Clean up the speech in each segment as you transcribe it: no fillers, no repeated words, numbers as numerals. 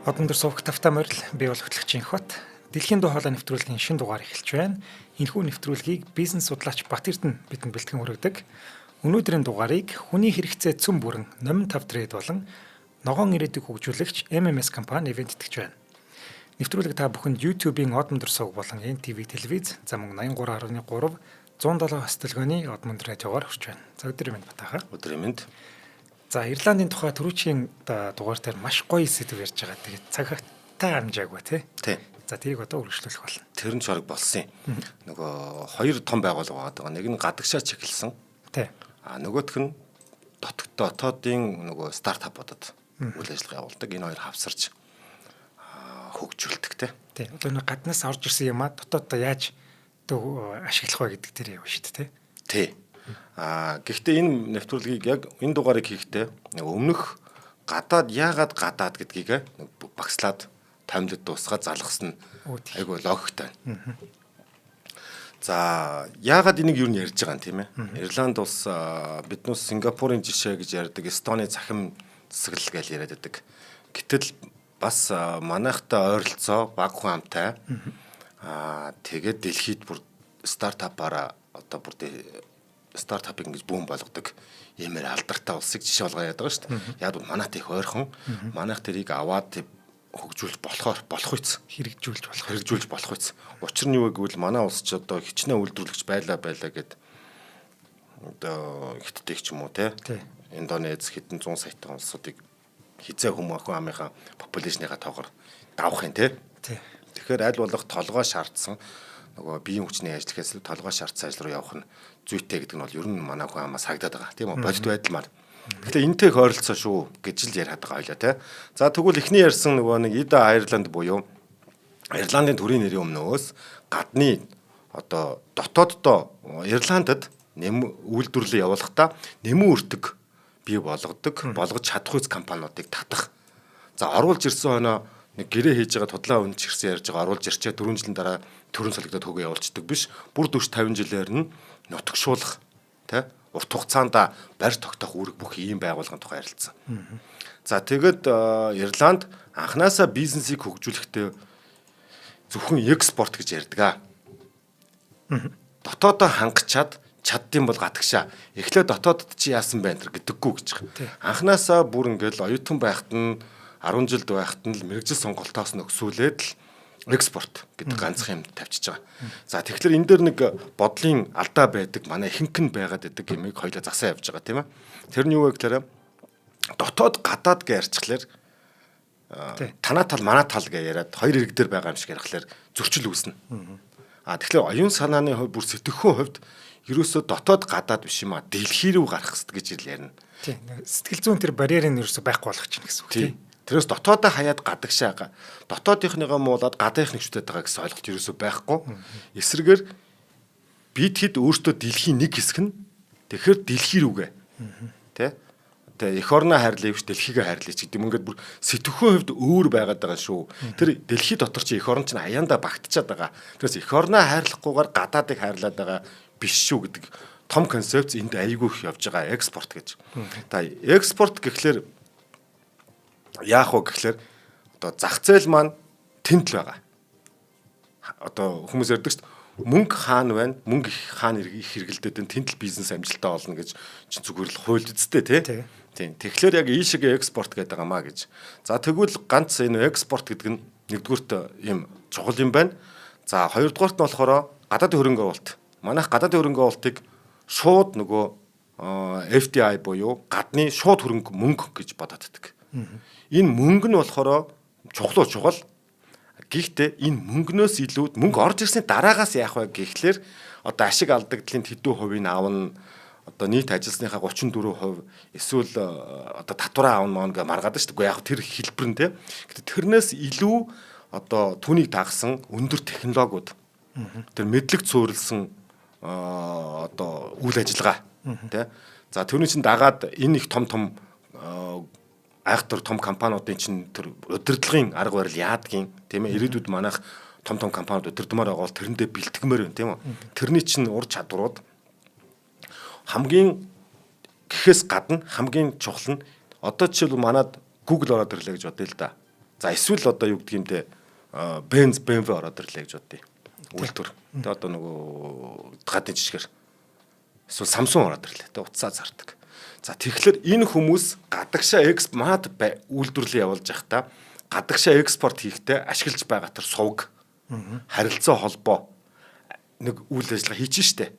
Одон дөр сувг тавтай морил, би бол хөтлөгч Инхот. Дэлхийн дуу хоолой нэвтрүүлгийн шинэ дугаар эхэлж байна. Энэхүү нэвтрүүлгийг бизнес судлаач Бат Эрдэнэ бидэнд бэлтгэн хүргэдэг. Өнөөдрийн дугаарыг хүний хэрэгцээ цөм бүрэн Номин 5 трейд болон ногоон ирээдүйг хөгжүүлэгч MMS компани ивээн тэтгэж байна. Нэвтрүүлэг та бүхэнд YouTube-ийн Одмон дөр сувг болон NTV телевиз за мөн 83.3 107 хос төлгөөний Одмон радиогоор хүрч байна. За, өдрийн мэнд, Батаха. Өдрийн мэнд. За, Ирландын тухай түрүүчийн дугаар дээр маш гоё сэдэв ярьж байгаа. Тэгээд цагтай амжаагүй, тий. Тий. За, тэрийг одоо үргэлжлүүлэх болно. Тэр нь ч бараг болсон юм. Нөгөө хоёр том байгууллага байгаа. Нэг нь гадагшаа чиглэсэн. А нөгөөх нь дотоодын нөгөө стартапуудад үйл ажиллагаа явуулдаг. Энэ хоёр хавсарч хөгжүүлдэг, тий. Тий. Одоо нэг гаднаас орж ирсэн юм а дотооддоо яаж ашиглах вэ гэдэг тэр юм шүү дээ, тий. Тий. А гэхдээ энэ нэвтрүүлгийг, яг энэ дугаарыг хийхдээ өмнөх гадаад, яагаад гадаад гэдгийг багслаад томилд дуусгаад залгасан айгу логиктой байна. За, яагаад энийг юу нь ярьж байгаа юм, тийм ээ? Ирланд улс биднээс Сингапурын жишээ гэж ярьдаг, Эстоны цахим засаглал гэж яриад байдаг. Гэтэл бас манайхтай ойролцоо, бага хүн амтай. Тэгээд дэлхийд бүр стартапаараа одоо бүр стартапыг ингэж boom болгодог иймэр алдартай улсыг жишээ болгоо яадаг шүү дээ. Яг бол манайт их ойрхон. Манайх тэрийг аваад хөгжүүлж болохоор болох үйц. Хэрэгжүүлж болох. Хэрэгжүүлж болох үйц. Учир нь юу вэ гэвэл манай улс ч одоо хичнээн үйлдвэрлэгч байлаа байлаа гэд одоо Хятадыг ч юм уу, те, Индонез, хэдэн зуун саятай улсуудыг хизээ хүн амынхаа population ыхаа тоогоор давах юм, те. Тэгэхээр аль болох толгой шаардсан, нөгөө биеийн хүчний ажил гэхээс толгой шаардсан ажил руу явах нь зүйтэй гэдэг нь бол ер нь манай хүн амаас харагдаад байгаа. Тийм үү? Бодит байдал маань. Тэгэхээр энтэй их ойролцоо шүү гэж л яриад байгаа ойлоо, те. За, тэгвэл эхний ярьсан нөгөө нэг Ида Айрланд буюу Ирландын төрийн нэрийн өмнөөс гадны одоо дотооддоо Ирландд нэм үйлдвэрлэл явуулахдаа нэмэн өртөг бий болгодог, болгож чадах үз компаниудыг татах. За, оруулж ирсэн хоноо нэг гэрээ хийж байгаа тудлаа үнэ ч ирсэн ярьж байгаа, оруулж ирчээ 4 жилийн дараа төрөн солигдоод хөөгөө явуулцдаг биш. Бүр 40 50 жилээр нь нутагшуулах, тэ, урт хугацаанд барь тогтоох үүрэг бүх ийм байгууллагын тухай ярилцсан. За, тэгэд Ирланд анханасаа бизнесийг хөгжүүлэхдээ зөвхөн экспорт гэж ярьдаг аа. Дотоодоо хангачаад чаддсан бол гадагшаа. Эхлээд дотоодд чи яасан бэ гэдэггүй гэж байгаа. Анханасаа бүр ингээл оюутан байхад нь, 10 жилд байхад нь л мэргэжил сонголтоос нөксүүлээд л экспорт гэдэг ганцхан юм тавьчихж байгаа. За, тэгэхээр энэ дээр нэг бодлын алдаа байдаг. Манай ихэнх нь байгаад байдаг юмыг хоёлаа засаа явж байгаа, тийм ээ. Тэр нь юу вэ гэхээр дотоод гадаад гэж ярьчихлаар танаа тал, манай тал гэж яриад хоёр ирэг дээр байгаа юм шиг ярихлаар зөрчил үүснэ. А тэгэхээр оюун санааны хувьд, бүр сэтгэхүйн хувьд ерөөсөө дотоод гадаад биш юм а, дэлхий рүү гарах хэрэгтэй гэж л ярина. Тий. Сэтгэл зүйн тэр барьерын ерөөсөө байхгүй болгох чинь гэсэн үг, тий. Тэрээс дотоодоо хаяад гадагшаа, дотоодынхныгоо муулаад гадаахныг шүтээд байгаа гэсэн ойлголт ерөөсөө байхгүй. Эсрэгээр бид хэд өөртөө дэлхийн нэг хэсэг нь, тэгэхээр дэлхий рүүгээ. Тэ? Тэгээ эх орноо хайрлаа биш, дэлхийгээ хайрлаа ч гэдэг юм, ингээд бүр сэтгэхүйн хувьд өөр байгаад байгаа шүү. Тэр дэлхий дотор чи эх орн чинь аяндаа багтчаад байгаа. Тэрээс эх орноо хайрлахгүйгээр гадаадыг хайрлаад байгаа биш шүү гэдэг том концепц энд айгүй их явж байгаа, экспорт гэж. Та экспорт гэхлээр яах вэ гэхлээр одоо зах зээл маань тэнд л байгаа. Одоо хүмүүс ярьдаг шүү дээ. Мөнгө хаана байна? Мөнгө их хаана их хэрэгэлдээд байна? Тэнд л бизнес амжилттай болно гэж чинь зүгээр л хуульд үсттэй, тий. Тийм. Тэгэхээр яг ийшээгээ экспорт гэдэг байгаа маа гэж. За, тэгвэл ганц энэ экспорт гэдэг нь нэгдүгüрт ийм чухал юм байна. За, хоёрдугаарт нь болохоор гадаадын хөрөнгө оруулалт. Манайх гадаадын хөрөнгө оруулалтыг шууд нөгөө FDI буюу гадны шууд хөрөнгө мөнгө гэж бодоод байдаг. Энэ мөнгө нь болохоор чухал уу, чухал. Гэхдээ энэ мөнгнөөс илүү мөнгө орж ирсний дараагаас яах вэ гэхлээр одоо ашиг алдагдлын тэдүү хувийг авна, одоо нийт ажилласныхаа 34% эсвэл одоо татвараа авна маа гэ маргаад шүү дээ. Яг тэр хэлбэр нь, те. Гэтэ тэрнээс илүү одоо түүнийг дагсан өндөр технологиуд, тэр мэдлэг цөөрөлсөн одоо үйл ажиллагаа, те. За, тэрний чинь дагаад энэ их том том айхтар том компаниудын чинь тэр удирдлагын арга барил яадгийн, тийм ээ, ирээдүйд манайх том том компаниуд удирдмаар байгаа бол тэрэндээ бэлтгэмээр байна, тийм үү. Тэрний чинь ур чадварууд хамгийн гэхээс гадна хамгийн чухал нь одоо жишээлбэл манад Google ороод ирлээ гэж бодъё л да. За эсвэл одоо юу гэдг юм те Benz BMW ороод ирлээ гэж бодъё. Үйлдвэр. Тэ одоо нөгөө гадны жишгээр эсвэл Samsung ороод ирлээ. Тэ утсаа зардаг. За тэгэхээр энэ хүмүүс гадагшаа экспорт үйлдвэрлэл явуулж байхдаа гадагшаа экспорт хийхдээ ашиглаж байгаа тэр сувг харилцаа холбоо нэг үйл ажиллагаа хийж штэ.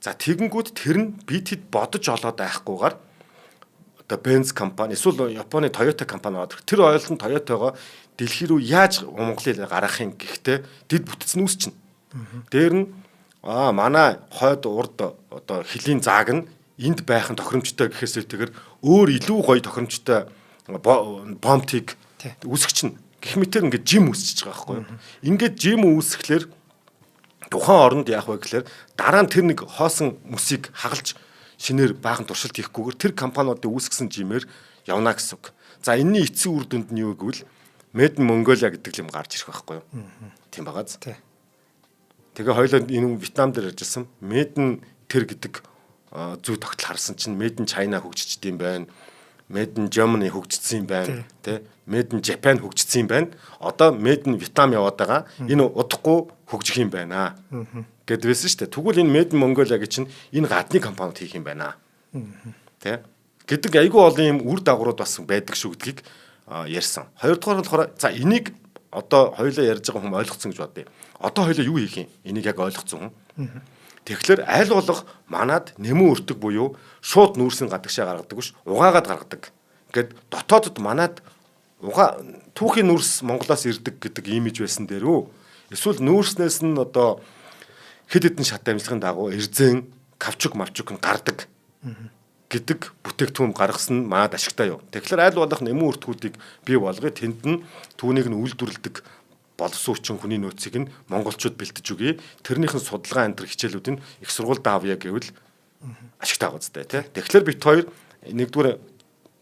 За тэгэнгүүт тэр нь бид хэд бодож олоод байхгүйгээр одоо Benz компани эсвэл Японы Toyota компани ороод тэр ойлт нь Toyota-го дэлхий рүү яаж Монголыг гаргах юм гэхдээ дэд бүтц нь үүсчихнэ. Дээр нь манай хойд урд одоо хөлийн зааг нь энд байх нь тохиромжтой гэхээсээ тэгэр өөр илүү гоё тохиромжтой бомтыг үүсгэж чинь гэх мэтэр ингээд жим үүсчихэж байгаа байхгүй юу. Ингээд жим үүсгэхлээр тухайн оронд яах вэ гэхлээр дараа нь тэр нэг хоосон мөсийг хагалж шинээр баахан туршилт хийхгүйгээр тэр компаниудын үүсгэсэн жимээр явна гэсэн үг. За энэний эцсийн үр дүнд нь юу гэвэл Made in Mongolia гэдэг юм гарч ирэх байхгүй юу? Тийм байгааз. Тэгээ хоёлоо энэ Вьетнам дээр ажилласан Made in тэр гэдэг зүй тогтол харсан чинь Made in China хөгжиж юм байна. Made in Germany хөгжсөн юм байна, тэ? Made in Japan хөгжсөн юм байна. Одоо Made in Vietnam яваад байгаа. Энэ удахгүй хөгжих юм байна гэдвэсэн шүү дээ. Тэгвэл энэ Made in Mongolia гэж чинь энэ гадны компаниуд хийх юм байна. Тэ? Гэдэг айгүй олон юм үр дагаврууд бас байдаг шүү гэдгийг ярьсан. Хоёрдугаар нь болохоор за энийг одоо хоёулаа ярьж байгаа хүн ойлгоцсон гэж бодъё. Одоо хоёулаа юу хийх юм? Энийг яг ойлгоцсон хүн. Тэгэхээр аль болох манад нэмэн өртөг буюу шууд нүүрсийн гадагшаа гаргадаг биш, угаагаад гаргадаг. Ингээд дотоодод манад угаа түүхийн нүүрс Монголоос ирдэг гэдэг имиж байсан дээр үү? Эсвэл нүүрснээс нь одоо хэд хэдэн шат амжилтын дагуу эрзэн, кавчук, мавчук нь гардаг гэдэг бүтээгдэхүүн гаргасан нь манад ашигтай юу. Тэгэхээр аль болох нэмэн өртгүүдийг бий болгоё. Тэнд нь түүнийг нь үйлдвэрлэдэг боловсон хүчин хүний нөөцийг нь монголчууд бэлтэж өгье. Тэрнийх нь судалгаа энэ төр хичээлүүд нь их сургуульд авъя гэвэл ашигтай байгаа зү тий. Тэгэхээр бит хоёр нэгдүгээр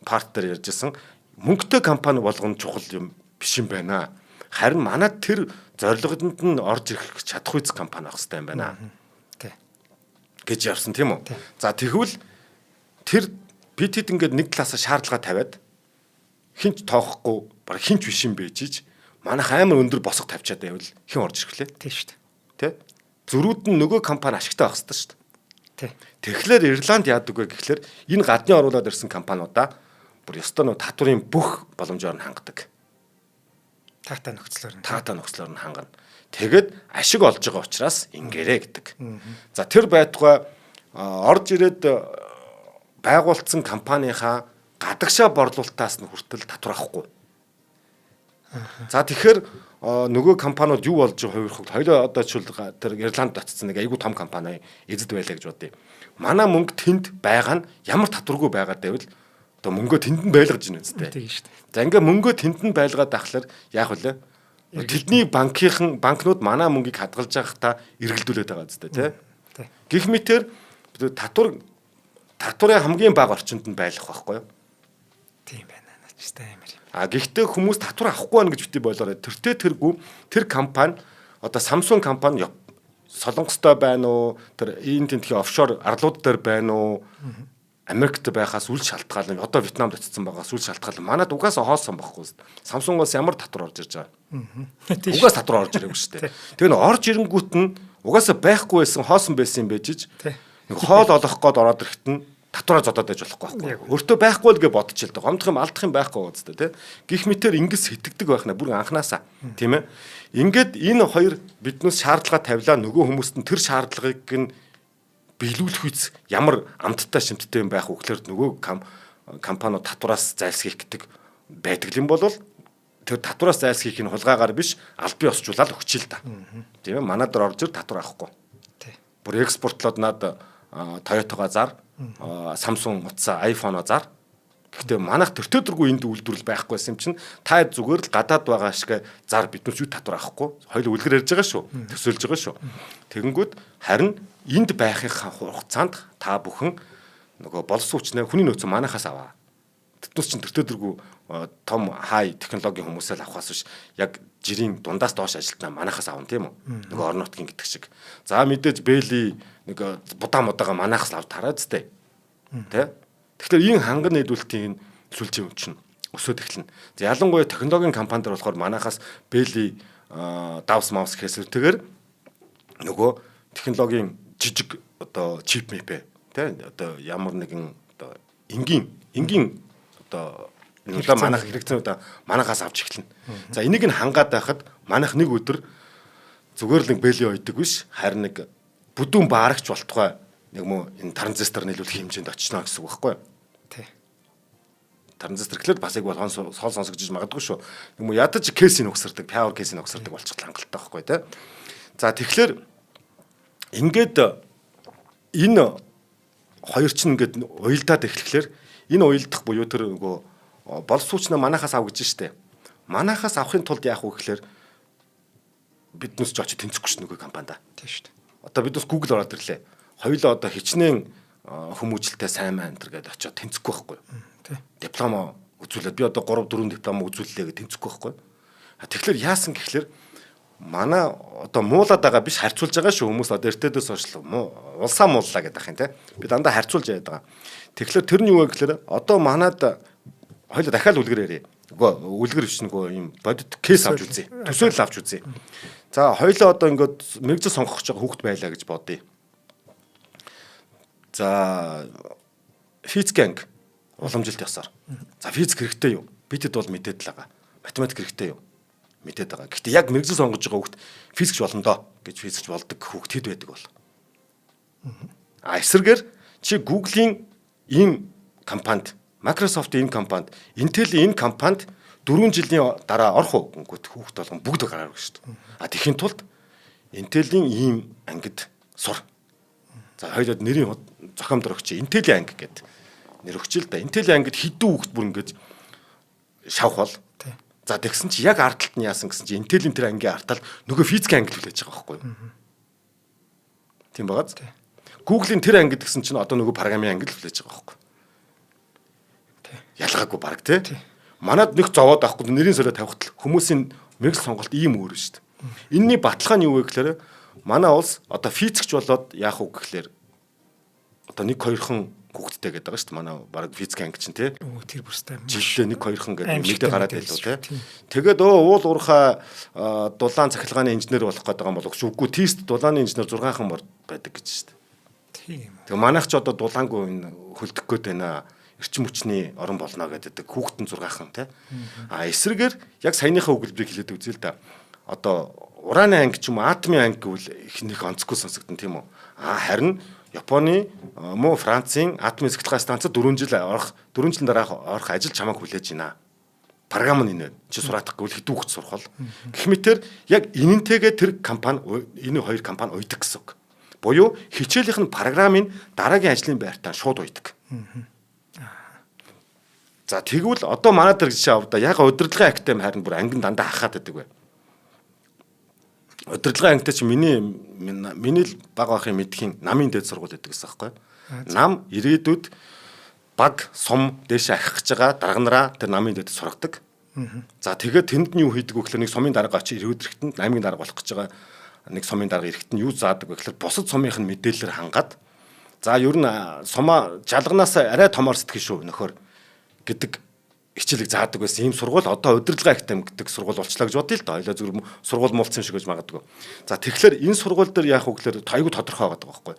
part дээр ярьжсэн мөнгөтэй компани болгоно чухал юм биш юм байна. Харин манад тэр зорилгонд нь орж ирэх чадах үйц компани байх хэрэгтэй юм байна. Тий. Гэж явсан тийм үү? За тэгвэл тэр бид хэд ингээд нэг талаасаа шаардлага тавиад хинч тоохгүй баг хинч биш юм байж ич манайх амар өндөр босго тавьчаад байвал хэн орж ирэх лээ? Тийм шүү дээ. Тэ? Зөрүүд нь нөгөө компани ашигтай байх хэрэгтэй шүү дээ. Тий. Тэгэхээр Ирланд яадаг вэ гэхлээр энэ гадны оруулаад ирсэн компаниудаа бүр ёстой нөө татварын бүх боломжоор нь хангадаг. Таатай нөхцлөөр нь. Таатай нөхцлөөр нь хангана. Тэгэд ашиг олж байгаа учраас ингээрэ гэдэг. За тэр байтугай орж ирээд байгуулсан компанийнхаа гадагшаа борлуулалтаас нь хүртэл татвар авахгүй. За тэгэхээр нөгөө компаниуд юу болж хувирах вэ? Хоёлоо одоо жишээл тэр Ирланд очсон нэг айгүй том компани эзэд байлаа гэж бодъё. Манай мөнгө тэнд байгаа нь ямар татваргүй байгаад байвал одоо мөнгөө тэнд нь байлгаж гинэ үстэй. Тийм шүү дээ. За ингээ мөнгөө тэнд нь байлгаад ахлаар яах вүлээ? Тэдний банкийнхан банкнууд манай мөнгийг хадгалж байгахдаа эргэлдүүлээд байгаа үстэй тий. Гэх мэтэр татварын хамгийн бага орчинд нь байлгах байхгүй юу? Тийм байна. Наач амар юм. А гэхдээ хүмүүс татвар авахгүй байна гэж бити болоорой. Тэртээ тэргүй тэр компани одоо Samsung компани Солонгостой байна уу? Тэр ийм тентхийн офшор арлууд дээр байна уу? Америкт байхаас үл шалтгаалan одоо Вьетнамд очсон байгаас үл шалтгаалan манад угаасаа хоосон байхгүй. Samsung-оос ямар татвар орж ирж байгаа? Угаас татвар орж ирээгүй шүү дээ. Тэгээ н орж ирэнгүүт нь угаасаа байхгүй байсан хоосон байсан юм байж нэг хоол олох гээд ороод ирэхэд нь татвараа зодоод байж болохгүй байхгүй. Өөртөө байхгүй л гэж бодчих л дээ. Гомдох юм алдах юм байхгүй үстэй тий. Гэх мэтэр ингэс хэтгдэг байх нэ бүр анханасаа тийм ээ. Ингээд энэ хоёр биднээс шаардлага тавилаа нөгөө хүмүүст нь тэр шаардлагыг нь биелүүлэх үз ямар амттай шимттэй юм байх вэ гэхээр нөгөө компаниуд татвараас зайлсхийх гэдэг байдаг юм бол тэр татвараас зайлсхийх нь хулгайгаар биш албан ёсжуулаад өгч л та. Тийм ээ манай дээр орж ир татвар авахгүй. Бүр экспортлоод над Toyota-го зар, Samsung утсаа, iPhone-о зар. Гэхдээ манайх төртөө дөргүй энд үйлдвэрлэл байхгүй байсан юм чинь та зүгээр л гадаад байгаа шиг зар биднээс юу татвар авахгүй. Хоёул үлгэр ярьж байгаа шүү. Төсөөлж байгаа шүү. Тэгэнгүүт харин энд байхын хугацаанд та бүхэн нөгөө боловсон хүчнээ хүний нөөцөө манайхаас аваа. Тэднээс чинь төртөө дөргүй том хай технологийн хүмүүсээ л авахаас биш яг жирийн дундаас доош ажилтнаа манайхаас авна тийм үү? Нөгөө орон нутгийн гэдэг шиг. За мэдээж бэли нэг будаа мудаага манайхаас авч тараа зү. Тэ? Тэгэхээр ийм ханган нийлүүлэлтийн сүлжээ өмчнө. Өсөөд эхэлнэ. За, ялангуяа технологийн компани дээр болохоор манайхаас Бэли давс мавс гэхээс нөгөө технологийн жижиг одоо чип мипэ тий, одоо ямар нэгэн одоо энгийн одоо энэ манайх хэрэгцээнүүдээ манайхаас авч эхэлнэ. За, энийг нь хангаад байхад манайх нэг өдөр зүгээр л нэг бэли ойдог биш, харин нэг бүдүүн баарагч болтугай нэг мө энэ транзистор нийлүүлэх хэмжээнд очно гэсэн үг байхгүй юу? Тий. Транзистор гэхлээр бас яг болгон сол сонсогдож магадгүй шүү. Нэг мө ядаж case-ийг угсардаг, power case-ийг угсардаг болчих хангалттай байхгүй тий. За, тэгэхээр ингээд энэ хоёр чинь ингээд уялдаад эхлэхлээр энэ уялдах буюу тэр нөгөө боловсруучнаа манайхаас ав гэж штэ. Манайхаас авахын тулд яах вэ гэхлээр биднээс ч очиж тэнцэхгүй ш нөгөө компанида. Тийм шүү дээ. Одоо биднээс Google ороод ирлээ. Хоёулаа одоо хичнээн хүмүүжлэлтэй сайн маань тэр гэдээ очиод тэнцэхгүй байхгүй юу? Тий. Дипломо үзүүлээд би одоо 3 4 дипломо үзүүллээ гэж тэнцэхгүй байхгүй юу? Тэгэхээр яасан гэхлээр манай одоо муулаад байгаа биш, харьцуулж байгаа шүү, хүмүүс одоо эртээдээс хойш улсаа мууллаа гэдэг ах юм те. Би дандаа харьцуулж яваад байгаа. Тэгэхээр тэр нь юу вэ гэхлээр одоо манад хоёулаа дахиад үлгэр ярив. Үгүй, үлгэр биш, нөгөө юм бодит case авч үзье. Төсөөлөл авч үзье. За, хоёулаа одоо ингээд мэргэжил сонгох гэж байгаа хүүхэд байлаа гэж бодъё. За, физик анги уламжилт ёсоор. За, физик хэрэгтэй юу? Бидэд бол мэдээд л байгаа. Математик хэрэгтэй юу? Мэдээд байгаа. Гэхдээ яг мэргэжил сонгож байгаа хүүхэд физикч болно доо гэж физикч болдог хүүхэд хэд байдаг бол? А эсрэгээр чи Google-ийн ийм компанид, Microsoft-ийн энэ компанид, Intel-ийн энэ компанид 4 жилийн дараа орох уу гингүүт хүүхэд болгон бүгд гараар өгнө шүү дээ. А тэгэхин тулд Intel-ийн ийм ангид сур. За, хоёулаад нэрийн зохиомдор өгч Intel-ийн анги гэдэг нэр өгч л да. Intel-ийн ангид хэдэн хүүхэд бүр ингэж шавх бол. За, тэгсэн чи яг ард талд нь яасан гэсэн чи Intel-ийн тэр ангийн ард талд нөгөө физикийн анги хүлээж байгаа байхгүй юу? Тийм байгааз. Google-ийн тэр ангид гэсэн чинь одоо нөгөө програмын анги л хүлээж байгаа байхгүй юу? Ялгаагүй баг тий. Манад нэг зовоод авахгүй нэрийн солио тавихт л хүмүүсийн мэргэжил сонголт ийм өөр шүү дээ. Энийний баталгаа нь юу вэ гэхээр манай улс одоо физикч болоод яах вэ гэхлээр одоо нэг хоёрхан хүүхэдтэй гэдэг байгаа шүү дээ. Манай баг физик анги чинь тий. Өө, тэр бүрстэй. Жилдээ нэг хоёрхан гэдэг Аимшигтай мэдээ гараад мэдээлэл байлуу тий. шүү. Тэгээд өө уул уурхай дулаан цахилгааны инженер болох гэдэг юм боловч үгүй, тест дулааны инженер 6хан бор байдаг гэж шүү дээ. Тийм. Тэгээ манайх ч одоо дулаангүй энэ хөлдөх гээд байна. Эрчим хүчний орон болно гэдэг хүүхдэн 6хан тий. А эсрэгээр яг саяныхаа өгүүлбэрийг хэлээд үзье л да. Одоо ураны анги ч юм уу атомын анги гэвэл их нэг онцгүй сонсогдсон тийм үү. А харин Японы муу Францын атомын цахилгаан станцад 4 жил орох, 4 жилийн дараа орох ажил чамайг хүлээж байна. Програм нь энэ байна. Чи сураадахгүй хэдэн хүүхд сурах бол. Гэх мэтэр яг энэнтэйгээ тэр компани, энэ хоёр компани уйдаг гэсэн үг. Буюу хичээлийнх нь програмыг дараагийн ажлын байртаа шууд уйдаг. За, тэгвэл одоо манай дээр жишээ ав да. Яг удирдлагын академи харин бүр ангин дандаа хахаад байдаг бай. Удирдлагын ангитай чи миний л баг бахын мэдхийн намын дэд сургууль гэдэг гэсэн аахгүй. Нам ирээдүйд баг сум дээшээ ахих гэж байгаа дарга нараа тэр намын дэд сургадаг. За, тэгээд тэнд нь юу хийдэг вэ гэхээр нэг сумын дарга очиж ирээд ирэхэд аймгийн дарга болох гэж байгаа нэг сумын дарга ирэхэд нь юу заадаг вэ гэхээр бусад сумынх нь мэдээлэлээр хангаад, за, ер нь сумаа жалганаас арай томоор сэтгэн шүү нөхөр гэдэг хичээлийг заадаг байсан. Ийм сургууль одоо удирдлагын академи гэдэг сургууль болчлаа гэж бодъё л доо. Ойлоо зүгээр сургууль муулсан шиг гэж магадгүй. За, тэгэхээр энэ сургууль дээр яах вэ гэхээр аягүй тодорхой байгаа байхгүй.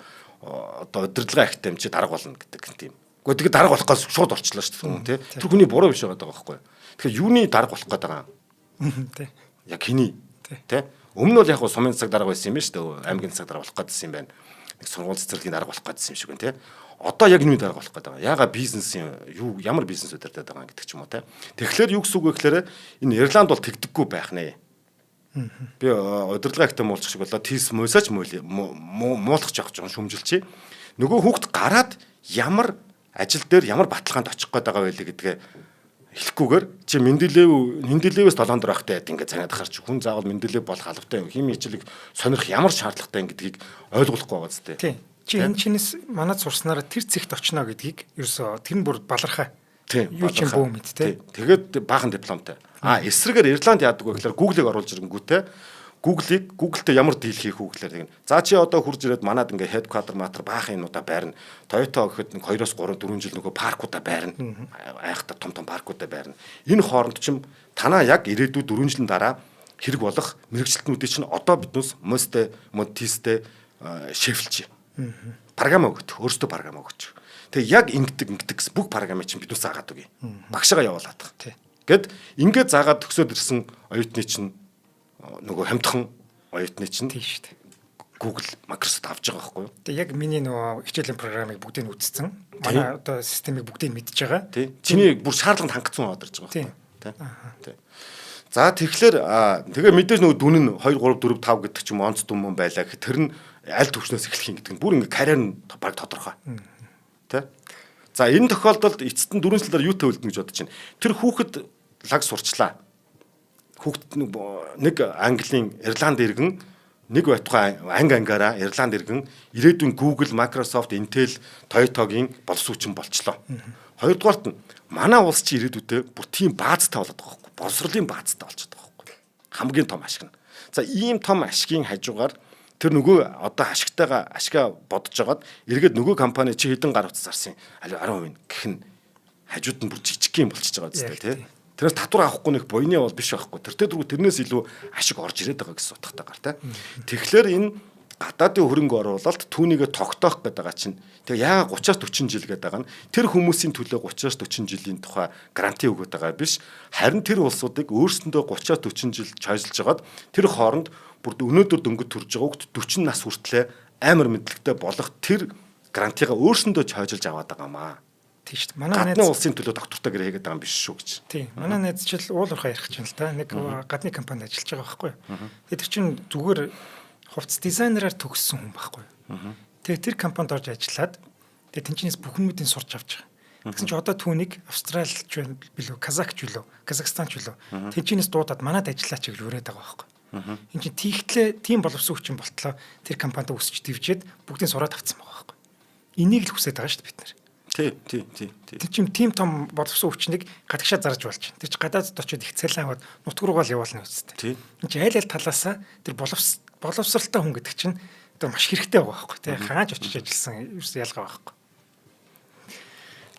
Одоо удирдлагын академи чи дарга болно гэдэг тийм. Гэхдээ тэгээд дарга болох гол шууд болчлоо шүү дээ тий. Тэр хүний буруу биш байгаа байхгүй. Тэгэхээр юуны дарга болох гээд байгаа юм? Тий. Яг хэний? Тий. Өмнө нь бол яг сумын цаг дарга байсан юм байна шүү дээ. Аймгийн цаг дарга болох гэдсэн юм байна. Нэг сургууль цэцэрлэгийн дарга болох гэдсэн юм шиг байна тий. Одоо яг юуны дарга болох гэдэг байгаа. Яга бизнесийн юу, ямар бизнес удирдах байгаа гэдэг ч юм уу тий. Тэгэхээр юу гэсэн үг вэ гэхээр энэ Ирланд бол тэгдэггүй байх нэ. Би удирдлага ихтэй муулчих шиг болоо тийс муйсаач муулах жоох жоон шүмжилчээ. Нөгөө хүүхд гараад ямар ажил дээр ямар баталгаанд очих гээд байгаа вэ гэдгээ хэлэхгүйгээр чи Менделеевээс долоон дор байхтай ингээд цанаад харч хүн заавал Менделеев болох албатай юм. Химийн хичээлийг сонирх ямар шаардлагатай юм гэдгийг ойлгохгүй байгаа зү. Тийм. Чи энэ чинээс манад сурснараа тэр цэгт очно гэдгийг ерөөсөө тэр нь бүр балархай. Тийм. Юу ч юм бүү мэд те. Тэгээд баахан дипломтой. А эсрэгээр Ирланд яадаг вэ гэхээр Google-ыг оруулж ирэнгүүтээ Google-ийг Google-тэй ямар deal хийх үү гэхээр тэгнэ. За чи одоо хурж ирээд манад ингээ headquarter матер баахан юмудаа байрна. Toyota гэхэд нэг 2-оос 3 4 жил нөгөө паркуудаа байрна. Айхтар том том паркуудаа байрна. Энэ хооронд чим танаа яг ирээдүйд 4 жилийн дараа хэрэг болох мэргэжилтнүүдийг чинь одоо биднээс мөстэй модтистэй шефлж. Програм өгөх. Өөрсдөө програм өгч. Тэгээ яг ингэдэг ингэдэг гэсэн бүх програмыг чинь биднээс заагаад өгье. Багшгаа явуулаад. Гэд ингээд заагаад төгсөөд ирсэн оюутны чинь нөгөө хамтхан оюутны чинь Тийм шүү дээ. Google, Microsoft авч байгаа байхгүй юу? Тэгээ яг миний нөгөө хичээлийн програмыг бүгдийг нь үзсэн. Манай одоо системийг бүгдийг мэдж байгаа. Тий. Чиний бүр шаардлаганд хангацсан аваад ирж байгаа байхгүй юу? Тий. За тэгэхээр тэгээ мэдээж нөгөө дүн нь 2 3 4 5 гэдэг ч юм онц дүн мөн байлаа гэх тэр нь аль төвшнөөс эхлэх юм гэдэг нь бүр ингээ карьер нь баг тодорхой. Тэ? За энэ тохиолдолд эцэст нь 4 жилээр юу төвлөдөн гэж бодож байна. Тэр хүүхэд лаг сурчлаа. Хүүхэд нэг Английн Ирланд иргэн нэг байтугай анги ангаараа Ирланд иргэн ирээдүйн Google, Microsoft, Intel, Toyota-гийн боловсрууччин болчлоо. Хоёрдугаарт нь манай улс чи ирээдүйдээ бүр тийм баазтай болоод байгаа байхгүй. Боловсролын баазтай болчиход байгаа байхгүй. Хамгийн том ашиг нь. За ийм том ашигын хажуугаар тэр нөгөө одоо ашигтайгаа ашгаа бодож жагаад эргээд нөгөө компани чи хэдэн гар утас зарсан 10% гэх нь хажууд нь бүр жижиг юм болчихж байгаа зү тий. Тэрнээс татвар авахгүй нэг буйны бол биш байхгүй. Тэртээ дөрөв тэрнээс илүү ашиг орж ирээд байгаа гэсэн утгатай гар тий. Тэгэхээр энэ гадаадын хөрөнгө оруулалт түүнийгээ тогтоох гэдэг байгаа чинь тэгээ яагаад 30-аас 40 жил гэдэг байгаа нь тэр хүмүүсийн төлөө 30-аас 40 жилийн тухай гаранти өгöd байгаа биш, харин тэр улсуудыг өөрсөндөө 30-аас 40 жил чойсолж жагаад тэр хооронд бүр өнөөдөр дөнгөж төрж байгаа хүүхд 40 нас хүртлээр амар мэдлэгтэй болох тэр гарантигаа өөрсөндөө чойжилж аваад байгаа маа. Тийм шүү дээ. Манай гадны улсын төлөө доктортой гэрээ хийгээд байгаа юм биш шүү гэж. Тийм. Манай найз чил уул уурхай ярих чинь л та нэг гадны компанид ажиллаж байгаа байхгүй юу. Тэгээ тэр чинь зүгээр хувцас дизайнераар төгссөн хүн байхгүй юу. Тэгээ тэр компанид орж ажиллаад тэгээ тэнчнээс бүх юмудын сурч авч байгаа. Тэгсэн чинь одоо түүнийг Австралич байна билүү, Казахч билүү, Казахстанч билүү. Тэнчнээс дуудаад манад ажиллаач гэж ураад байгаа байхгүй юу. Энд чинь тийхтлээ тийм боловсон хүчин болтлоо тэр компанид өсч дэвжээд бүгдийг сураад авцсан байгаа байхгүй юу. Энийг л хүсэж байгаа шүү дээ бид нар. Тий, тий, тий, тий. Тэр чинь тийм том боловсон хүчнийг гадагшаа зарж болж байна. Тэр чинь гадаадд очиод их цалин аваад нутг руугаа л явуулна үстэй. Энд чинь аль аль талаасаа тэр боловсралтай хүн гэдэг чинь одоо маш хэрэгтэй байгаа байхгүй тий. Хааж очиж ажилласан ерөөс ялгаа байхгүй.